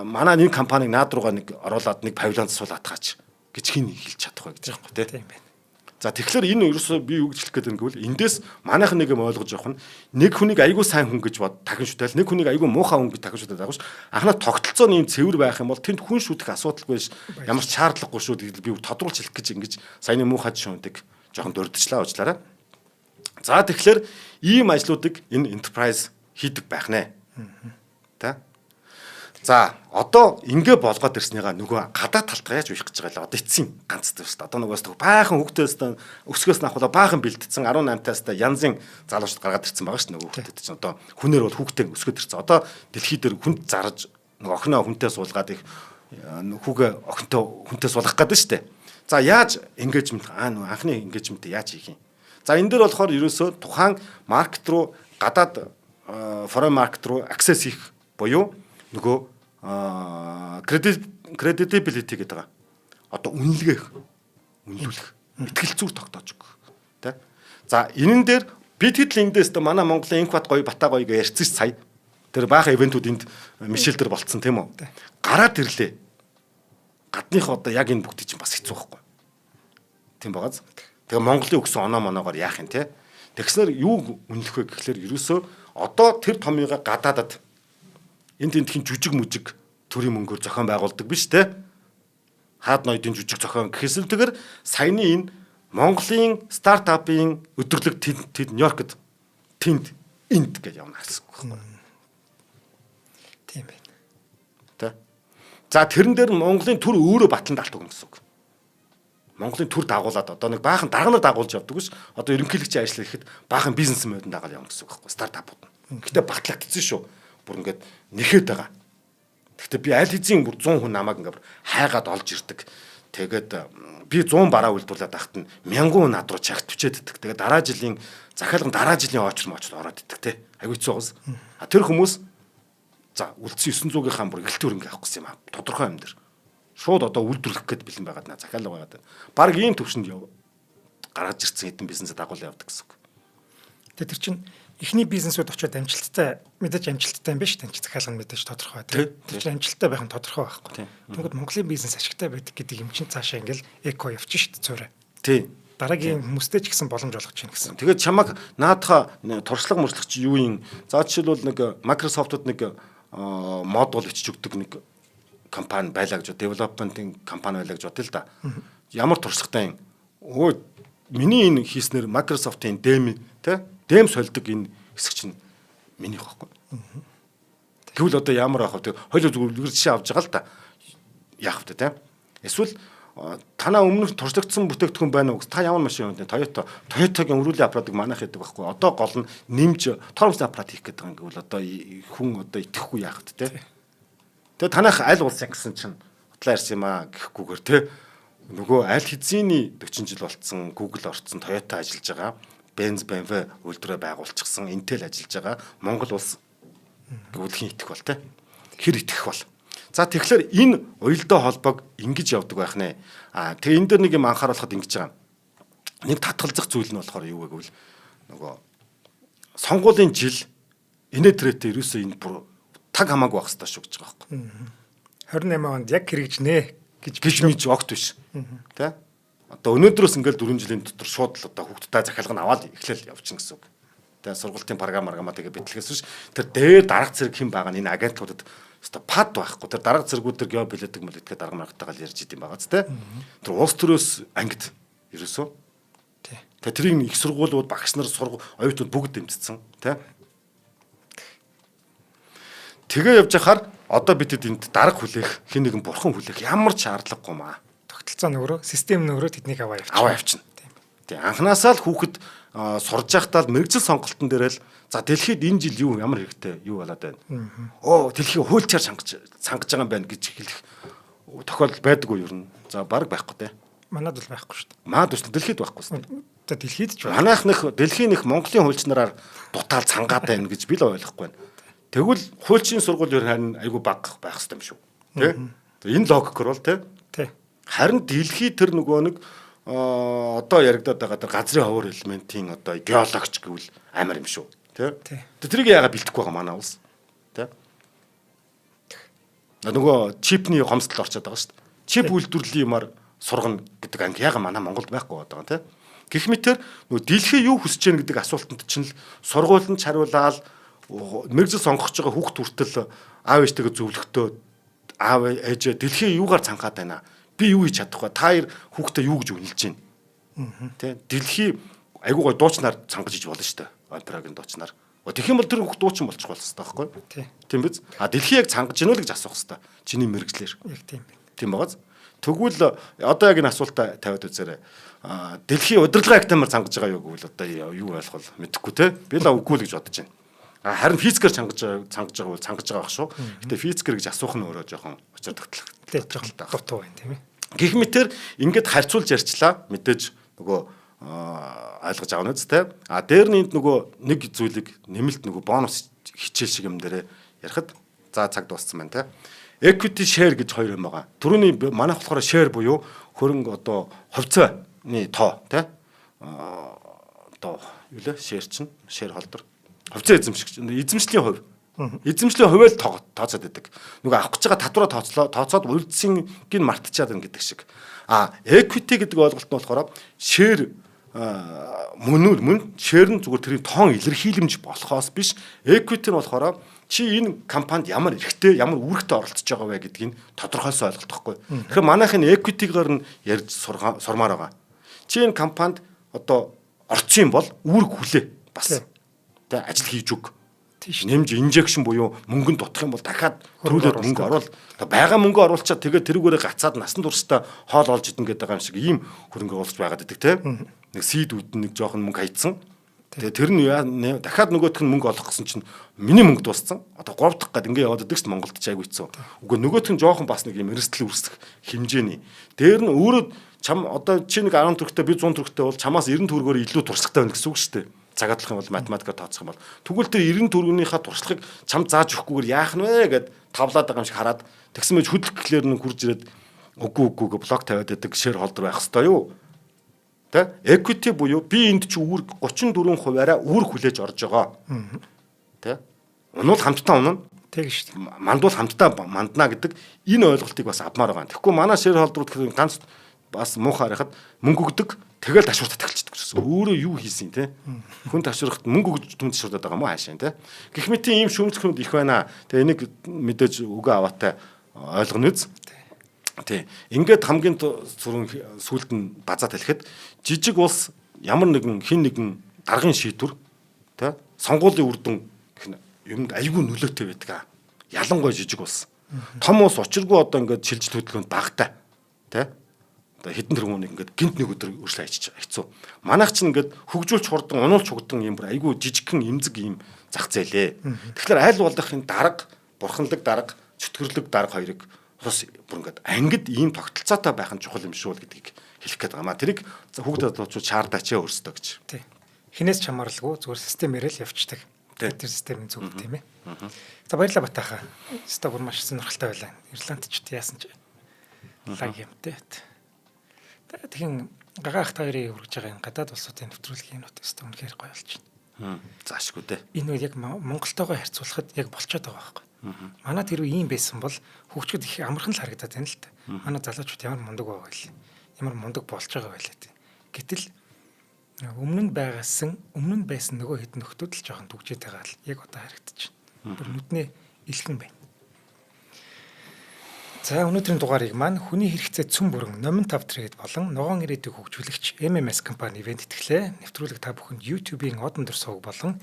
манай нэг компаниг наад руугаа нэг оруулаад нэг павильон засуул атгаач гэж хэн хэлж чадах вэ гэж байгаа юм, тэ. Тийм байна. За тэгэхээр энэ ерөөсөө би юу гэж хэлэх гээд байна гэвэл эндээс манайх нэг юм ойлгож явах нь нэг хүнийг айгүй сайн хүн гэж бод дахин шүтэл, нэг хүнийг айгүй муухай хүн гэж дахин шүтэл агууш анхнаа тогтолцооны юм цэвэр байх юм бол тэнд хүн шүтэх асуудалгүй ш, ямар ч шаардлагагүй шүү гэдгийг би тодруулж хэлэх гэж ингэж саяны муухай жишүүнүүдийг жоохон дурдчихлаа, уучлаарай. За тэгэхээр ийм ажлуудыг энэ enterprise хийдэг байх нэ. Тэ? За одоо ингээ болгоод ирснийгаа нөгөө гадаа талтгаа яаж уях гэж байгаа лээ. Одоо эцсийн ганц зүйл шүү дээ. Одоо нөгөөс баахан хүүхдээс өсгөөс нь ахвала баахан бэлтцсэн 18 таас та янзын залуучууд гаргаад ирсэн байгаа шүү дээ. Нөгөө хүүхдүүд чинь одоо хүнээр бол хүүхдээ өсгөөд ирсэн. Одоо дэлхий дээр хүнд зарж нөгөө охиноо хүнтэй суулгаад их хүүгээ охинтой хүнтэй суулгах гэдэг шүү дээ. За яаж engagement нөгөө анхны engagement яаж хийх юм? За энэ дээр болохоор ерөөсөө тухайн market руу, гадаад foreign market руу access хийх буюу нөгөө credibility гэдэг байгаа. Одоо үнэлгээ, үнэлүүлэх, итгэл зүйр тогтоож өгөх. Тэ? За энэн дээр бид хэд л эндээс тэ манай Монголын Энхбат гоё, Бата гоё гэж ярьсан ш сая. Тэр баахан ивентүүд энд Мишель дээр болцсон, тийм үү? Гараад ирлээ. Гадных одоо яг энэ бүгд чинь бас хэцүү байхгүй. Тийм байгааз. Тэгээ Монголын өгсөн оноо моноогоор яах юм, те? Тэгснээр юу үнэлэх вэ гэхлээр ерөөсөө одоо тэр томьёогоо гадаадад энд тентхийн жүжиг мүжиг төрийн мөнгөөр зохион байгуулдаг биш, те? Хаад ноёдын жүжиг зохион гэхээс саяны энэ Монголын стартапын өдөрлөг тэнд Нью-Йоркд, тэнд, энд гэж явна гэсэн үг байхгүй. Тийм байна. Тэ. За тэрэн дээр Монголын төр өөрөө батлан даалт өгнө гэсэн үг. Монголын төр дагуулад одоо нэг баахан дарга нар дагуулж явдаг биш. Одоо ерөнхийлөгчийн ажил хийхэд баахан бизнесмэнүүд дагаал явна гэсэн үг байхгүй, стартапууд. Гэтэ батлагдсан шүү. Бүр ингээд нэхэд байгаа. Гэхдээ би аль хэзээ бүр 100 хүн намайг ингээд хайгаад олж ирдэг. Тэгээд би 100 бараа үйлдвэрлээд байхад нь 1000 хүн над руу чагт бичээд иддэг. Тэгээд дараа жилийн захиалган, дараа жилийн очр мочр ороод иддэг те. Айгуу хэцүү байгаас. А тэр хүмүүс за үлдсэн 900-ийнхаа бүр гэлт хөрөнгө авах гэсэн юм аа. Тодорхой юм дээр. Шууд одоо үйлдвэрлэх гээд бэлэн байгаад наа захиалга байгаад байна. Бараг ийм төвшөнд яв гаргаж ирсэн хэдэн бизнесээ дагуулan явдаг гэсэн үг. Тэгээ тэр чинь эхний бизнесүүд очиод амжилттай, мэдээж амжилттай юм биш, тань чи захиалга нь мэдээж тодорхой, тийм. Тэр чинь амжилттай байх нь тодорхой байхгүй. Тэгвэл Монголын бизнес ашигтай байдаг гэдэг юм чинь цаашаа ингээл эко явчих шүү дээ, цөөрэ. Тийм. Дараагийн хүмүүстэй ч гэсэн боломж олгож байна гэсэн. Тэгээд чамайг наадха туршлага мөршлөг чи юу юм? За жишээлбэл нэг Microsoft-д нэг модуль бичиж өгдөг нэг компани байлаа гэж, development-ийн компани байлаа гэж бодъё л да. Ямар туршлагатай юм? Өө миний энэ хийснээр Microsoft-ын дэм тэ дэм сольдог энэ хэсэг чинь минийх байхгүй. Тэгвэл одоо ямар байх вэ? Хоёул зүгээр жишээ авч байгаа л да. Яах вэ, тэ? Эсвэл танаа өмнөх туршлагдсан бүтээгдэхүүн байна уу? Та ямар машин юм бэ? Toyota. Toyota-гийн өрүүлийн аппаратыг манайх хийдэг байхгүй. Одоо гол нь нэмж тормозны аппарат хийх гэдэг юм гэвэл одоо хүн одоо итгэхгүй яах вэ, тэ? Тэгээ танайх аль улсын гэсэн чинь хутлаа ярьсан юм аа гэхгүйгээр, тэ, нөгөө аль хэзээний 40 жил болцсон Google орцсон, Toyota ажиллаж байгаа, Benz, BMW үйлдвэрээ байгуулчихсан, Intel ажиллаж байгаа Монгол улс гэвэл хэн итгэх бол, тэ? Хэр итгэх бол? За тэгэхээр энэ уялдаа холбоог ингэж явдаг байх нэ. А тэгээ энэ дээр нэг юм анхааруулахад ингэж байгаа. Нэг татгалзах зүйл нь болохоор юу вэ гэвэл нөгөө сонгуулийн жил инээ тэрэтэ ерөөсөө энэ бүр таг хамаагүй байх хэрэгтэй шүү гэж байгаа байхгүй. 28 онд яг хэрэгжинэ гэж гэж мэж огт биш. Тэ? Одоо өнөөдрөөс ингээл 4 жилийн дотор шууд л одоо хүүхдтэй захиалга нь аваад эхлээл явчихна гэсэн үг. Тэгээ сургалтын програм маргамаа тэгээ битлэхээс биш тэр дээр дарга зэрэг хэн байгаа нь энэ агентлагуудад өстой пад байхгүй. Тэр дарга зэргүүд тэр геополитик молитикээ дарга маргатайгаа л ярьж идэм байгаа ч тэ. Тэр улс төрөөс ангид ерөөсөө. Тэгээ тэрийг их сургуулиуд, багш нар, сургууль оюутнууд бүгд дэмжсэн, тэ. Тэгээ явж хахаар одоо бидэд энд дарга хүлээх, хэн нэгэн бурхан хүлээх ямар ч шаардлагагүй маа. Тогтолцоо нөгөөрөө, систем нөгөөрөө тэднийг аваа явчихна. Аваа явчихна. Тий, анханасаа л хүүхэд сурж байхдаа л мэргэжил сонголтон дээр л за дэлхийд энэ жил юу ямар хэрэгтэй юу болоод байна. Оо дэлхийг хуульчаар цангаж байгаа юм байна гэж хэлэх тохиолдол байдаггүй юу ер нь. За баг байхгүй те. Манад бол байхгүй шүү дээ. Манад биш дэлхийд байхгүй шүү дээ. За дэлхийд ч байна. Манайх нэх дэлхийн нэх Монголын хуульч нараар дутаал цангаад байна гэж би л ойлгохгүй байна. Тэгвэл хуульчийн сургууль ер нь айгүй бага байх хэрэгтэй юм шүү. Тэ? Энэ логикор бол тэ. Тэ. Харин дэлхий тэр нөгөө нэг одоо яригадаад байгаа тэр газрын ховор элементийн одоо геологч гэвэл амар юм шүү. Тэ? Тэрийг яагаад бэлтгэхгүй байгаа манай улс? Тэ? Нөгөө чипний хомсдол орчод байгаа шүү дээ. Чип үйлдвэрлэлийн юмар сургана гэдэг анги яагаад манай Монголд байхгүй байгаа юм те. Гэх мэтэр нөгөө дэлхий юу хүсэж байна гэдэг асуултанд чинь л сургууль нь хариулаад мэргэжил сонгох гэж байгаа хүүхд хүртэл аав ээжтэйгээ зөвлөгтөө аав ээж дэлхий юугаар цангаад байна? Би юу хийж чадах вэ? Та хоёр хүүхдээ юу гэж үнэлж байна? Тэ? Дэлхий айгуу гой дуучнаар цангаж иж болно шүү дээ. Операгийн дуучнаар. Тэгэх юм бол тэр хүүхд дуучин болчих болох хэрэгтэй байхгүй юу? Тийм биз? А дэлхий яг цангаж гинүү л гэж асуух хэрэгтэй. Чиний мэргэжлэр. Яг тийм байна. Тийм байгааз. Тэгвэл одоо яг энэ асуултаа тавиад үзээрэй. Дэлхийн удирдлага актемаар цангаж байгаа юу гэвэл одоо юу ойлгох вэ? Мэдэхгүй те. Би л үгүй л гэж бодож байна. Харин физикээр цангаж байгаа бол цангаж байгаа байх шүү. Гэтэ физикээр гэж асуух нь өөрөө жоохон учир тогтлох. Жоохон дутуу байна тийм ээ. Гэх мэтэр ингээд харьцуулж ярьчлаа. Мэдээж нөгөө ойлгож авах нь үстэй. А дээр нь энд нөгөө нэг зүйлийг нэмэлт нөгөө бонус хичээл шиг юм дээрээ ярихад за цаг дууссан байна те. Equity share гэж хоёр юм байгаа. Түрүүний манайх болохоор share буюу хөрөнгө одоо хувьцааны тоо те. Одоо юу лээ share чинь share holder. Хувьцаа эзэмшигч эзэмшлийн хувь. Эзэмшлийн хувиал тооцоод байдаг. Нөгөө авах гэж байгаа татвараа тооцоод үйлдэлсийг нь мартчихад байна гэдэг шиг. А equity гэдэг ойлголт нь болохоор share мөн share нь зүгээр тэрийн тоон илэрхийлэмж болохоос биш. Equity нь болохоор чи энэ компанид ямар эрхтэй, ямар үүрэгтэй оролцож байгаа вэ гэдгийг тодорхойлсон ойлголт байхгүй. Тэгэхээр манайх энэ equity-гаар нь ярьж сурмаар байгаа. Чи энэ компанид одоо орцсон юм бол үүрэг хүлээ бас. Тэ ажил хийж өг. Нэмж injection буюу мөнгөнд дутах юм бол дахиад төрүүлээд мөнгө оруул. Байгаа мөнгө оруулчаад тэгээд тэрүүгээрээ гацаад насан туршдаа хоол олж идэн гэдэг юм шиг ийм хөрөнгө оруулж байгаад байдаг те. Нэг сидүүд нэг жоохон мөнгө хайцсан. Тэгээд тэр нь дахиад нөгөөх нь мөнгө олох гэсэн чинь миний мөнгө дууссан. Одоо 3 дахь гад ингэ яваад байдаг шүү дээ Монголд ч айгүй хэцүү. Үгүй нөгөөх нь жоохон бас нэг юм эрсдэл үүсэх хэмжээний. Дээр нь өөрөө чам одоо чи нэг 10 төгрөгтэй би 100 төгрөгтэй бол чамаас 90 төгрөгөөр илүү туршлагатай байна гэсэн үг шүү дээ. Цагаатлах юм бол математикаар тооцох юм бол тэгвэл тэр 90 төгрөгнийхаа туршлагыг чам зааж өгөхгүйгээр яах нь вэ гэд тавлаад байгаа юм шиг хараад тэгсэн мэж хөдлөх гэхлээр нь хурж ирээд үгүй үгүй гэ блок тавиад байдаг share holder байх хэвээр юу? Тэ? Equity буюу би энд чи үүрэг 34%-аараа үүрэг хүлээж орж байгаа. Тэ? Унуул хамтдаа унана. Тэг шүү дээ. Мандуул хамтдаа мандна гэдэг энэ ойлголтыг бас авмаар байгаа. Тэгэхгүй манай share holder-ууд гэхээр ганц бас муухай харахад мөнгө өгдөг. Тэгэл ташууртад эхэлчихдэг гэсэн. Өөрөө юу хийсэн те? Хүн ташуурхад мөнгө өгж түн ташууртад байгаа юм уу хаашаа те? Гэх мэт ийм шүүмжлэхнүүд их байна. Тэгээ энийг мэдээж үгээ аваатай ойлгоно үз. Тий. Ингээд хамгийн түрүүн сүүлд нь базаа талхад жижиг улс ямар нэгэн хин нэгэн даргын шийдвэр те сонгуулийн үр дүн гэх юмд айгүй нөлөөтэй байдаг. Ялангуяа жижиг улс. Том улс учиргүй одоо ингээд шилжил хөдөлгөөнд багтай те. Одоо хэдэн тэрбумыг ингээд гинт нэг өдөр өөрчлөө хайчих хэцүү. Манайх чинь ингээд хөгжүүлч хурдан, унуулч хурдан юм бүр айгүй жижигхэн эмзэг юм зах зээлээ. Тэгэхээр аль болох энэ дарга, бурханлаг дарга, чөтгөрлөг дарга хоёрыг бас бүр ингээд ангид ийм тогтолцоотой байх нь чухал юм шүү л гэдгийг хэлэх гээд байгаа маа. Тэрийг хүүхдэд очиж шаардаач өөрсдөө гэж. Тий. Хинээс ч хамааралгүй зүгээр системээр л явцдаг. Тэр системийн зөв тийм ээ. За баярлалаа Батаха. Өстой бүр маш сонирхолтой байлаа. Ирландчууд яасан ч лаг юмтай. Тэгин гагаа ах та хоёрын хүргэж байгаа энэ гадаад улсуудын нэвтрүүлгийн нот өстой үнэхээр гоё болж байна. Заашгүй дээ. Энэ үе яг Монголтойгоо харьцуулахад яг болцоод байгаа байхгүй. Манай тэр үе ийм байсан бол хөгжихөд их амархан л харагдаад байна л та. Манай залуучууд ямар мундаг байгаа вэ? Ямар мундаг болж байгаа вэ гэдэг. Гэтэл өмнө нь байсан нөгөө хэдэн нөхдүүд л жоохон түгжээд байгаа л яг одоо харагдаж байна. Бүр нүднээ илхэн байна. За өнөөдрийн дугаарыг маань хүний хэрэгцээ цөм бүрэн Номин 5 трейд болон ногоон ирээдүйг хөгжүүлэгч MMS компани ивент итгэлээ. Нэвтрүүлэг та бүхэнд YouTube-ийн одон дөр сувг болон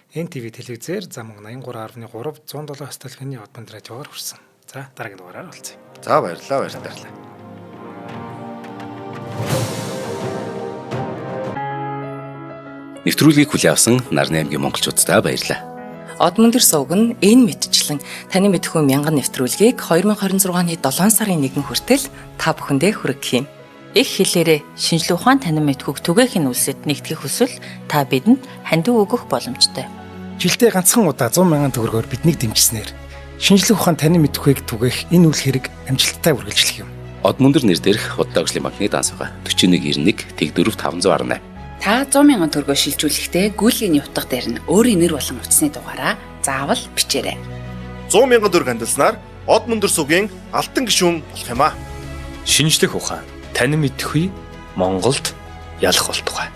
NTV телевизээр за мөн 83.3 107 хостелхны одон радиогоор хүрсэн. За дараагийн дугаараар уулзъя. За баярлалаа баярлалаа. Нэвтрүүлгийг хүлээн авсан Нарны аймгийн монголчууддаа баярлалаа. Од мөндөр сувг нь энэ мэтчлэн таны мэдхүү мянган нэвтрүүлгийг 2026 оны 7 сарын 1 хүртэл та бүхэндээ хүргэх юм. Их хэлээрээ шинжлэх ухаан танин мэдхүйг түгээх нь үлсэд нэгтгэх хүсвэл та бидэнд хандив өгөх боломжтой. Жилдээ ганцхан удаа 100 мянган төгрөгөөр биднийг дэмжсэнээр шинжлэх ухаан танин мэдхүйг түгээх энэ үл хэрэг амжилттай үргэлжлэх юм. Од мөндөр нэр дээрх Худалдаа хөгжлийн банкны данс байгаа. 4191 Тэг4 518. Та 100 мянган төгрөгөөр шилжүүлэхдээ гүйлгээний утга дээр нь өөрийн нэр болон утасны дугаараа заавал бичээрэй. 100 мянган төгрөг хандилснаар Од мөндөр сувгийн алтан гишүүн болох юм аа. Шинжлэх ухаан танин мэдэхүй Монголд ялах болтугай.